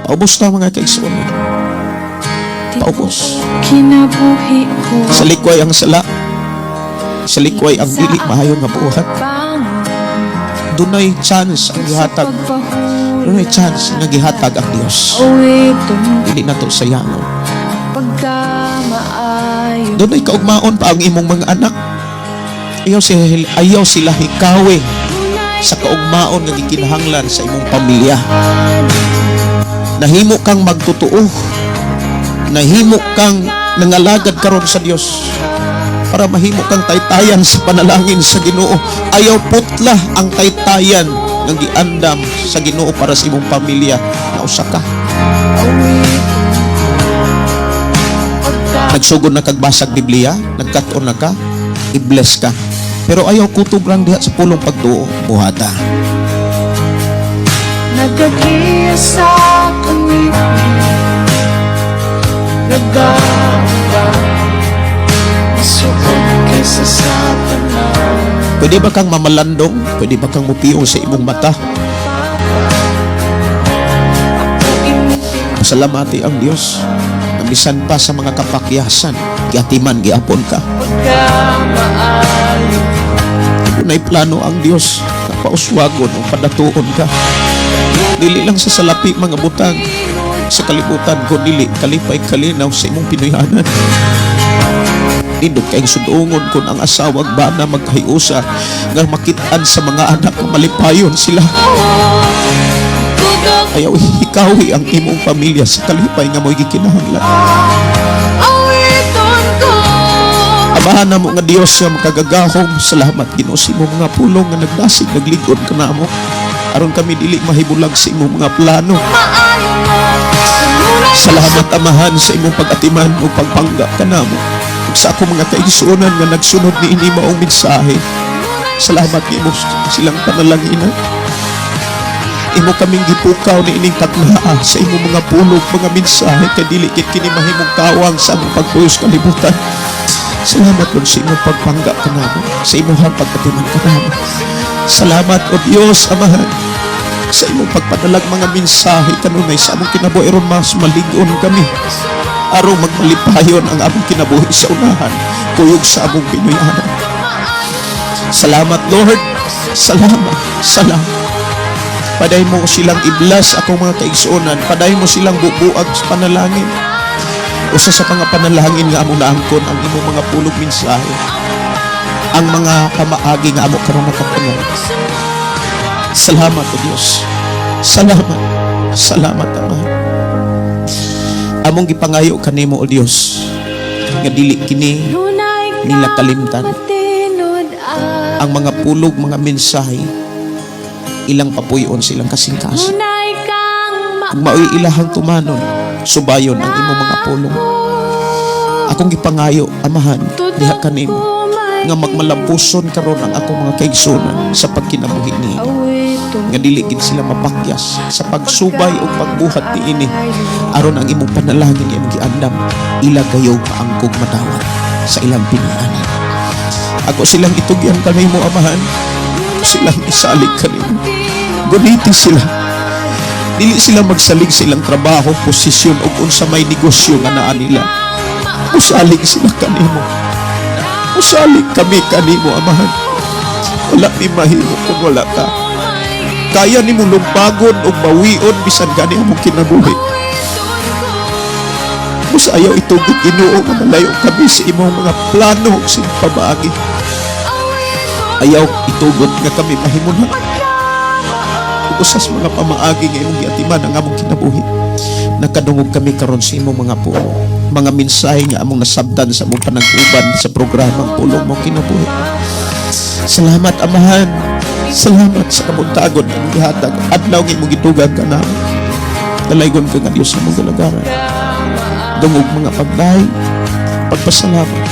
Paubos ta, mga kaigsuon. Paubos. Kinabuhi ko. Sa likway ang sala. Sa likway ang dili maayo nga buhat. Bangon. Dunay chance ang gihatag. Dunay chance nga gihatag ang Dios. Awiton. Dili nato sayangon. Pagkamaayo. Dunay kaugmaon pa ang imong mga anak. Ayaw sila hikawi sa kaugmaon nga gikinahanglan sa imong pamilya. Nahimo kang magtotoo. Nahimo kang nangalagad karon sa Dios para mahimo kang taytayan sa panalangin sa Ginoo. Ayaw putla ang taytayan nga giandam sa Ginoo para sa imong pamilya nga usa ka. Nagsugod na kag basag Biblia, nagkat-on na ka, i-bless ka. Pero ayaw kutob lang diha sa pulong pagtuo, buhata. Nagagiya sa kangiti. Nagamba. Masuot kaysa sa tanan. Pwede ba kang mamalandong? Pwede ba kang mupiyong sa imong mata? Pasalamati ang Dios. Na bisan pa sa mga kapakyasan, giatiman giapon ka. Pagkamaayo. Dunay plano ang Dios na pauswagon o padatuon ka. Dili lang sa salapi mga butang sa kalibutan, kun dili kalipay, kalinaw sa imong Pinoyanan. Nindot kayong sudungon kung ang asawag bana magkahiusa nga makit-an sa mga anak nga malipayon sila. Tudok. Ayaw hikawi ang imong pamilya sa kalipay nga mo'y gikinahanglan. Awiton ko. Amahan namo nga Dios nga makagagahom, salamat, Ginoo, sa imong mga pulong nga nagdasig, naglig-on kanamo aron kami dili mahibulag sa imong mga plano. Maayo mo. Kanunay. Salamat, Amahan, sa imong pag-atiman o pagpangga kanamo. Ug sa akong mga kaigsuonan nga nagsunod ni ini maong mensahe. Salamat nga imo silang panalanginan. Imo kaming gipukaw ni ining kagnaa sa imong mga pulong, mga mensahe, kay dili gid kini mahimong kawang sa among pagpuyo sa kalibutan. Salamat, Lord, sa imong pagpangga kanamo, sa imong pag-atiman kanamo. Salamat, O Dios Amahan, sa imong pagpadalag mga mensahe kanunay sa among kinabuhi aron mas malig-on kami, aron magmalipayon ang among kinabuhi sa unahan kuyog sa among Pinoyanan. Salamat, Lord. Salamat. Salamat. Paday mo silang i-bless, akong mga kaigsuonan. Paday mo silang bubuag sa panalangin. Usa sa mga panalangin nga among naangkon ang imong mga pulong, mensahe. Ang mga pamaagi nga amo karon nakatunan. Salamat, O Dios. Salamat. Salamat, Ama. Among gipangayo kanimo, O Dios, nga dili kini Nunay nila kalimtan. Matinud-an. Ang mga pulong, mga mensahe, ilang papuyon silang kasing-kasing. Nunay kang Kung mao'y ilahang tumanon, subayon ang imong mga pulong. Akong gipangayo, Amahan, diha kanimo nga magmalampuson karon ang akong mga kaigsunan sa pagkinabuhi niini. Nga dili gid sila mapakyas sa pagsubay o pagbuhat niini aron ang imong panalangin nga imong giandam ila gayo maangkog, madawat sa ilang pinaanan. Ako silang itugyan kanimo, Amahan. Ako silang isalig kanimo. Guniti sila. Dili sila magsalig sa ilang trabaho, posisyon o unsa may negosyo nga naa nila. Musalig sila kanimo. Musalig kami kanimo, Amahan. Wala mi mahimo kung wala ka. Kaya nimo lumpagon o bawion bisan gani among kinabuhi. Busa ayaw itugot, Ginoo, nga malayo kami sa imong mga plano ug sa imong pamaagi. Ayaw itugot nga kami mahimuna ug usas mga pamaagi nga imong giatiman ang among kinabuhi. Nakadungog kami karon sa imong mga pulong, mga mensahe nga among nasabtan sa among panag-uban sa programang Pulong Mo Kinabuhi. Salamat, Amahan. Salamat sa kabuntagon ang gihatag. Adlaw nga imong gitugang ka na. Dalaygon ka nga Diyos sa among galagaran. Dungog mga pagdayeg, pagpasalamat,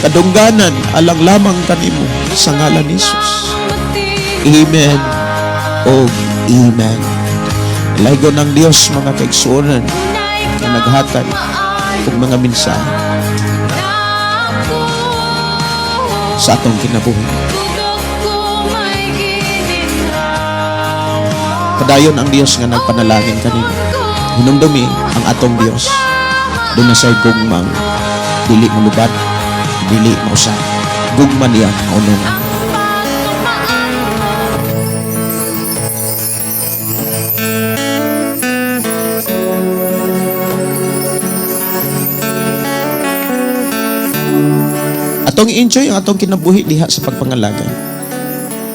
kadungganan alang lamang kanimo sa ngalan ni Jesus. Amen o Amen. Dalaygon ang Diyos, mga kaigsuonan, na naghatag og mga mensahe sa atong kinabuhi. Padayon ang Dios nga nagpanalangin kanimo. Hinumdumi ang atong Dios. Duna siya'y gugmang dili molubad, dili mausab. Gugma niya maunungan. Atong i-enjoy ang atong kinabuhi diha sa pagpangalagay.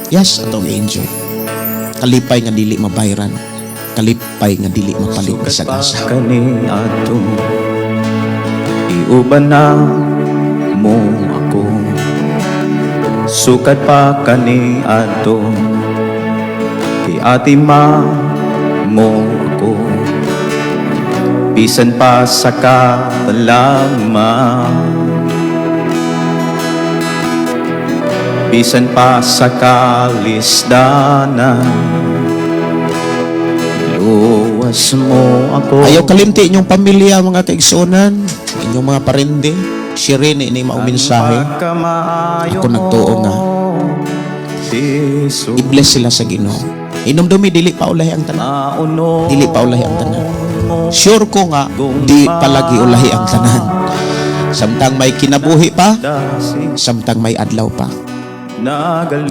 Yes, atong i-enjoy. Kalipay nga dili mabayran. Kalipay nga dili mapalit bisag asa. Kani ato, iuban na mo ako. Sukad pa kani ato, giatima mo ako. Bisan pa sa katalama, bisan pa sa kalisdanan, luwas mo ako. Ayaw kalimti inyong pamilya, mga kaigsuonan, inyong mga parende. Share ni maong mensahe. Ako nagtuo nga i-bless sila sa Ginoo. Hinumdumi, dili pa ulahi ang tanan. Dili pa ulahi ang tanan. Sure ko nga di palagi ulahi ang tanan. Samtang may kinabuhi pa, samtang may adlaw pa,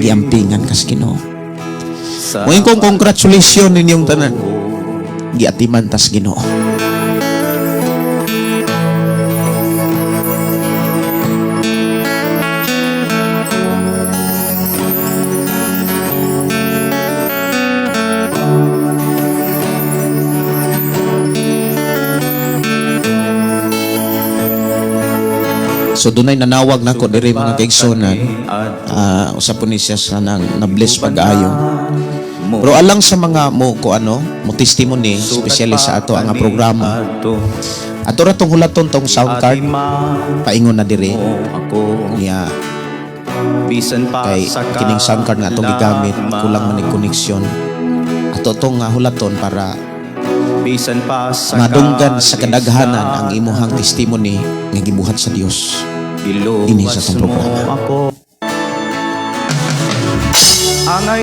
giampingan ka sa Ginoo. Moingon kong congratulations ninyong tanan. Giatiman tas Ginoo. So dunay nanawag nako diri, mga kaigsunan. Usa po ni siya sa nang na-bless pag-ayo. Pero alang sa mga mo ko ano, mo testimony, especially sa ato ang programa. Ato ra tong hulaton tong sound card paingon na diri niya kay kining sound card nga atong gigamit kulang man ni connection. Ato tong hulaton para Bisan pa sa madunggan sa kadaghanan ang imuhang testimony nga gibuhat sa Dios Giluwas dinhi sa atong mo programa. ako. Angay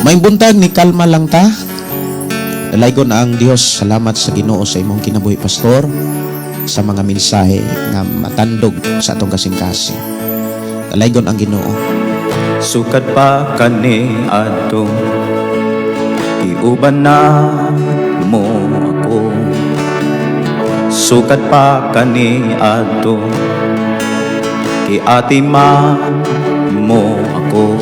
Maayong buntag, ni kalma lang ta. Dalaygon ang Dios. Salamat sa Ginoo sa imong kinabuhi, pastor, sa mga mensahe nga matandog sa atong kasing-kasing. Dalaygon ang Ginoo. Sukad pa kani adto, iuban na mo ako. Sukad pa kani adto, giatiman mo ako.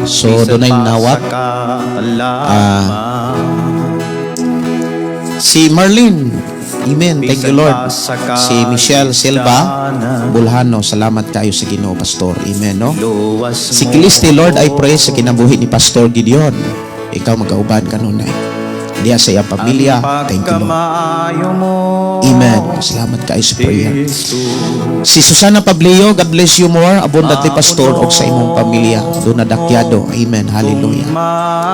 So Bisan dunay pa nawat sa katalama, si Marlene. Amen. Thank you, bisan Lord. pa sa Si Michelle Silva kalisdanan, Bulhano, salamat kayo sa Ginoo, pastor. Amen, no? luwas Si mo Kilisti, Lord, I pray sa kinabuhi ni Pastor Gideon. Ikaw magauban kanunay diya sa iyang pamilya. Ang Thank you, Lord. pagkamaayo mo, Amen. Salamat kayo sa prayer. Jesus. Si Susana Pablio, God bless you more abundantly, Pastor, og sa imong pamilya. Doon na dakyado. Amen. Hallelujah.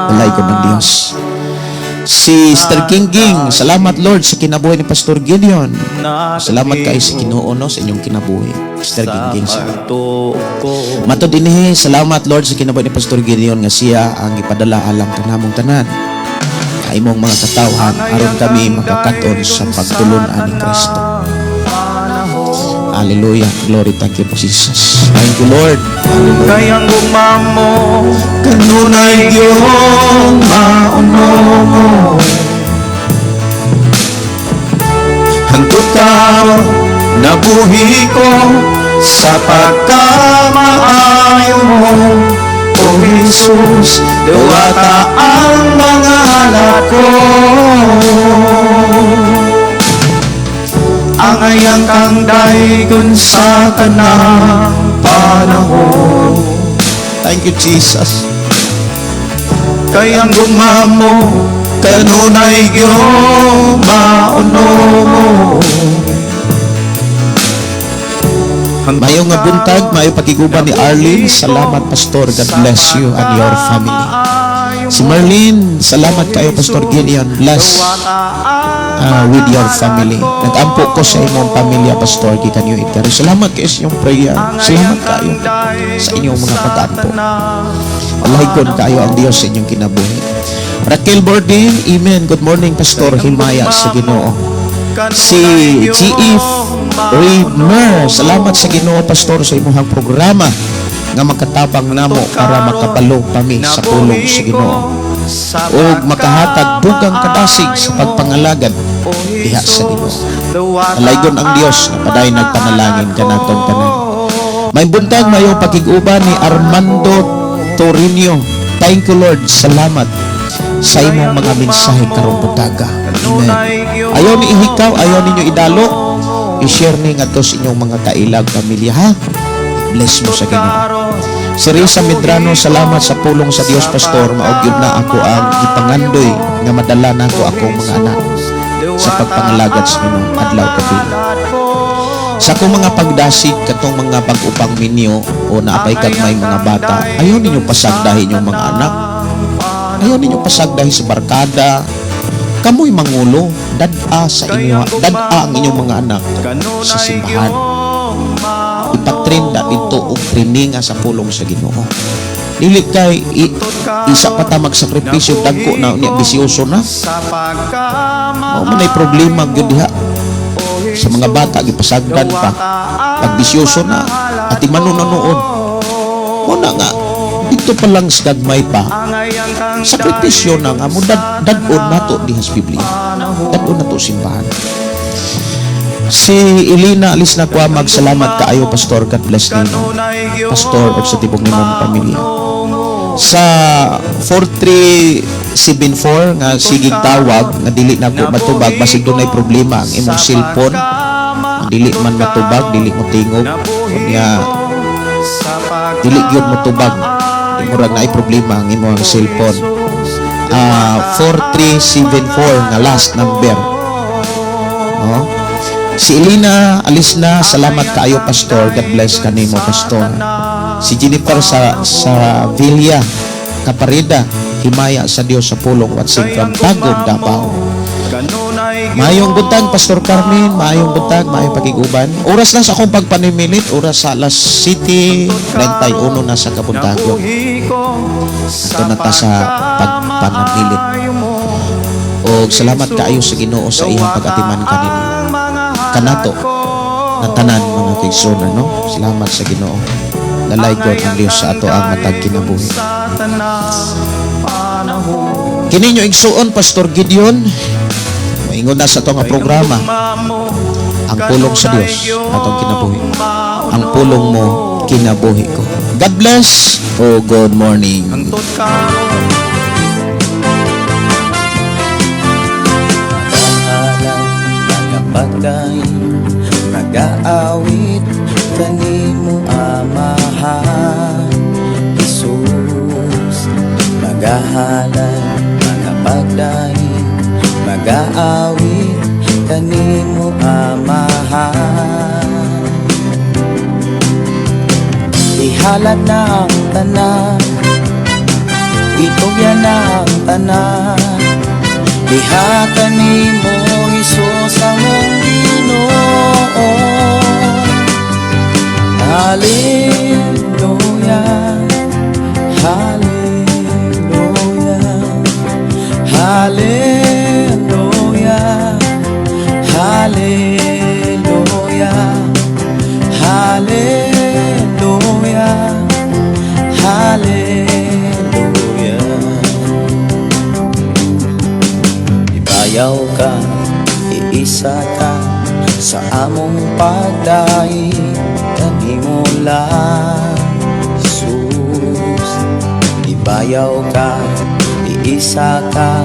Dalaygon ang Diyos. Si Sister King, salamat, Lord, sa kinabuhi ni Pastor Gideon. Salamat kayo sa Ginoo, no, sa inyong kinabuhi. Sister King sa Mato dinhi, salamat, Lord, sa kinabuhi ni Pastor Gideon nga siya ang ipadala alang kanamong tanan. Sa imong mga katawhan aron kami makakaton sa pagtulun-an ni Kristo. Hallelujah. Glory. Thank you po, Jesus. Thank you, Lord. Hallelujah. Kay ang gugma mo Kanunay gihong mauno, hangtod karon nabuhi ko sa pagkamaayo mo, O Jesus, diwata ang mga Daygon sa tanang panahon. Thank you, Jesus. Kay ang gugma mo kanunay gyud maunong. Maayong nga buntag, maayo pakiguban ni Arlene. Salamat, Pastor. God bless you and your family. Si Marlene, salamat kayo, Pastor Gideon. Bless with your family. Nag-ampo ko sa imong pamilya, Pastor, gikan niyo Edgar. Salamat kayo sa inyong prayer. Salamat kayo sa inyong mga pag-ampo. Alahikon kayo ang Dios sa inyong kinabuhi. Raquel Bordin, amen. Good morning, Pastor. Himaya sa Ginoo. Si G.E. Raymer, salamat sa Ginoo, Pastor, sa imong programa nga makatabang namo para makabalo kami sa pulong sa Ginoo ug makahatag dugang kadasig sa pagpangalagad diha sa Ginoo. Alaygon ang Dios na padayon nagpanalangin kanatong tanan. May buntag, mayong pakig-uban ni Armando Torino. Thank you, Lord. Salamat sa imong mga mensahe karong buntaga. Amen. Ayaw ni ihikaw, ayaw ninyo idalo. I-share ni ngadto sa inyong mga kailag pamilya, ha. Bless mo sa Ginoo. Si Risa Medrano, salamat sa pulong sa Dios, Pastor. Mao gyud na ako ang gipangandoy nga madala nako akong mga anak sa pagpangalagad sa Ginoo adlaw gabi. Sa akong mga pagdasig katong mga bag-o pang minyo o naapay kag may mga bata, ayaw ninyo pasagdahin yung mga anak. Ayaw ninyo pasagdahin sa barkada. Kamoy mangulo, dad-a sa inyo, dad-a ang inyong mga anak sa simbahan. Ipatrain da dito og training sa pulong sa Ginoo. Dili kay isa pa ta magsakripisyo dagko na unya bisyoso na. Mao man ay problema gyud diha sa mga bata, gipasagdan pa. Pag bisyoso na at imano na noon. Mo na nga dito pa lang sa gagmay pa, sakripisyo na nga mo dad-on nato diha sa Biblia. Dad-on nato simbahan. Si Elena Alis na kwa, magsalamat kaayo, Pastor. God bless nimo, Pastor, ug sa tibok nimong pamilya. Sa 4374 nga sigig tawag nga dili na ko matubag, basig dunay problema ang imong cellphone, dili man matubag, dili mo tingog unya, dili gyud mo tubag, murag naay problema ang imong cellphone. 4374 nga last number, no? Si Elena alis na, salamat kaayo, Pastor. God bless kanimo, Pastor. Si Jennifer sa Villa Caparida, himaya sa Dios sa pulong, watching from Tagum, Davao. Maayong buntag, Pastor Carmen. Maayong buntag, maayong pagiguban. Oras na sa akong pagpanimilit, oras sa alas 7:31 na sa kabuntagon. Ito na ta sa pagpanamilit. O salamat kaayo sa Ginoo sa iyang pag-atiman kanino. Kanato na tanan mga kaigsuonan, no? Salamat sa Ginoo. Lalaygon ang Dios sa ato ang matag kinabuhi. Kini inyo igsuon, Pastor Gideon. Maingon na sa ato nga programa, ang pulong sa Dios atong kinabuhi. Ang pulong mo, kinabuhi ko. God bless. Oh, good morning. Hangtod karon. Nagahalad, nagapagdaig, nagaawit kanimo, Amahan Jesus. Nagahalad, nagapagdaig, nagaawit kanimo, Amahan. Ihalad na ang tanan, itugyan na ang tanan diha kanimo, Hesus among Ginoo. Hallelujah, Hallelujah, Hallelujah, Hallelujah, Hallelujah, Hallelujah. Ibayaw ka, iisa ka sa among pagdaig kanimo lang, Jesus. Ibayaw ka, iisa ka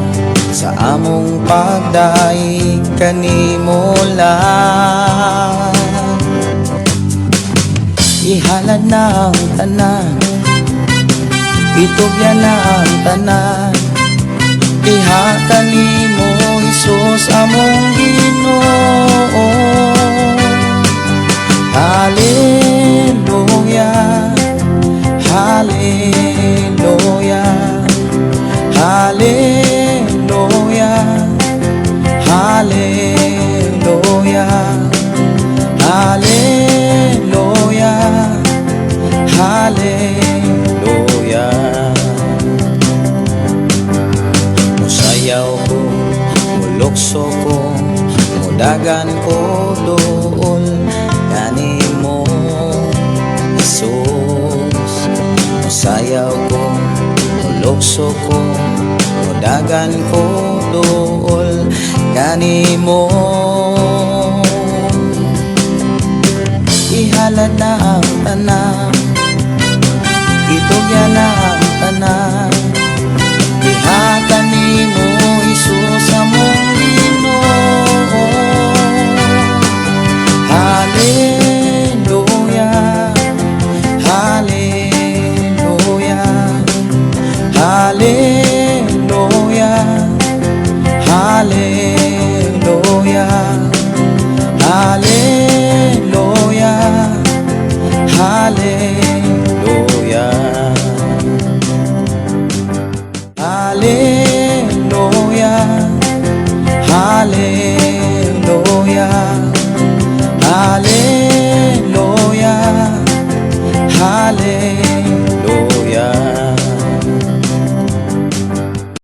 sa among pagdaig kanimo lang. Ihalad na ang tanan, itugyan na ang tanan diha kanimo, Hesus among Ginoo. Hallelujah, Hallelujah, Hallelujah, Hallelujah, Hallelujah, Hallelujah. Musayaw ko, mulukso ko, mudagan ko duol kanimo, Jesus. Musayaw ko, mulukso ko, mudagan ko duol kanimo. Ihalad na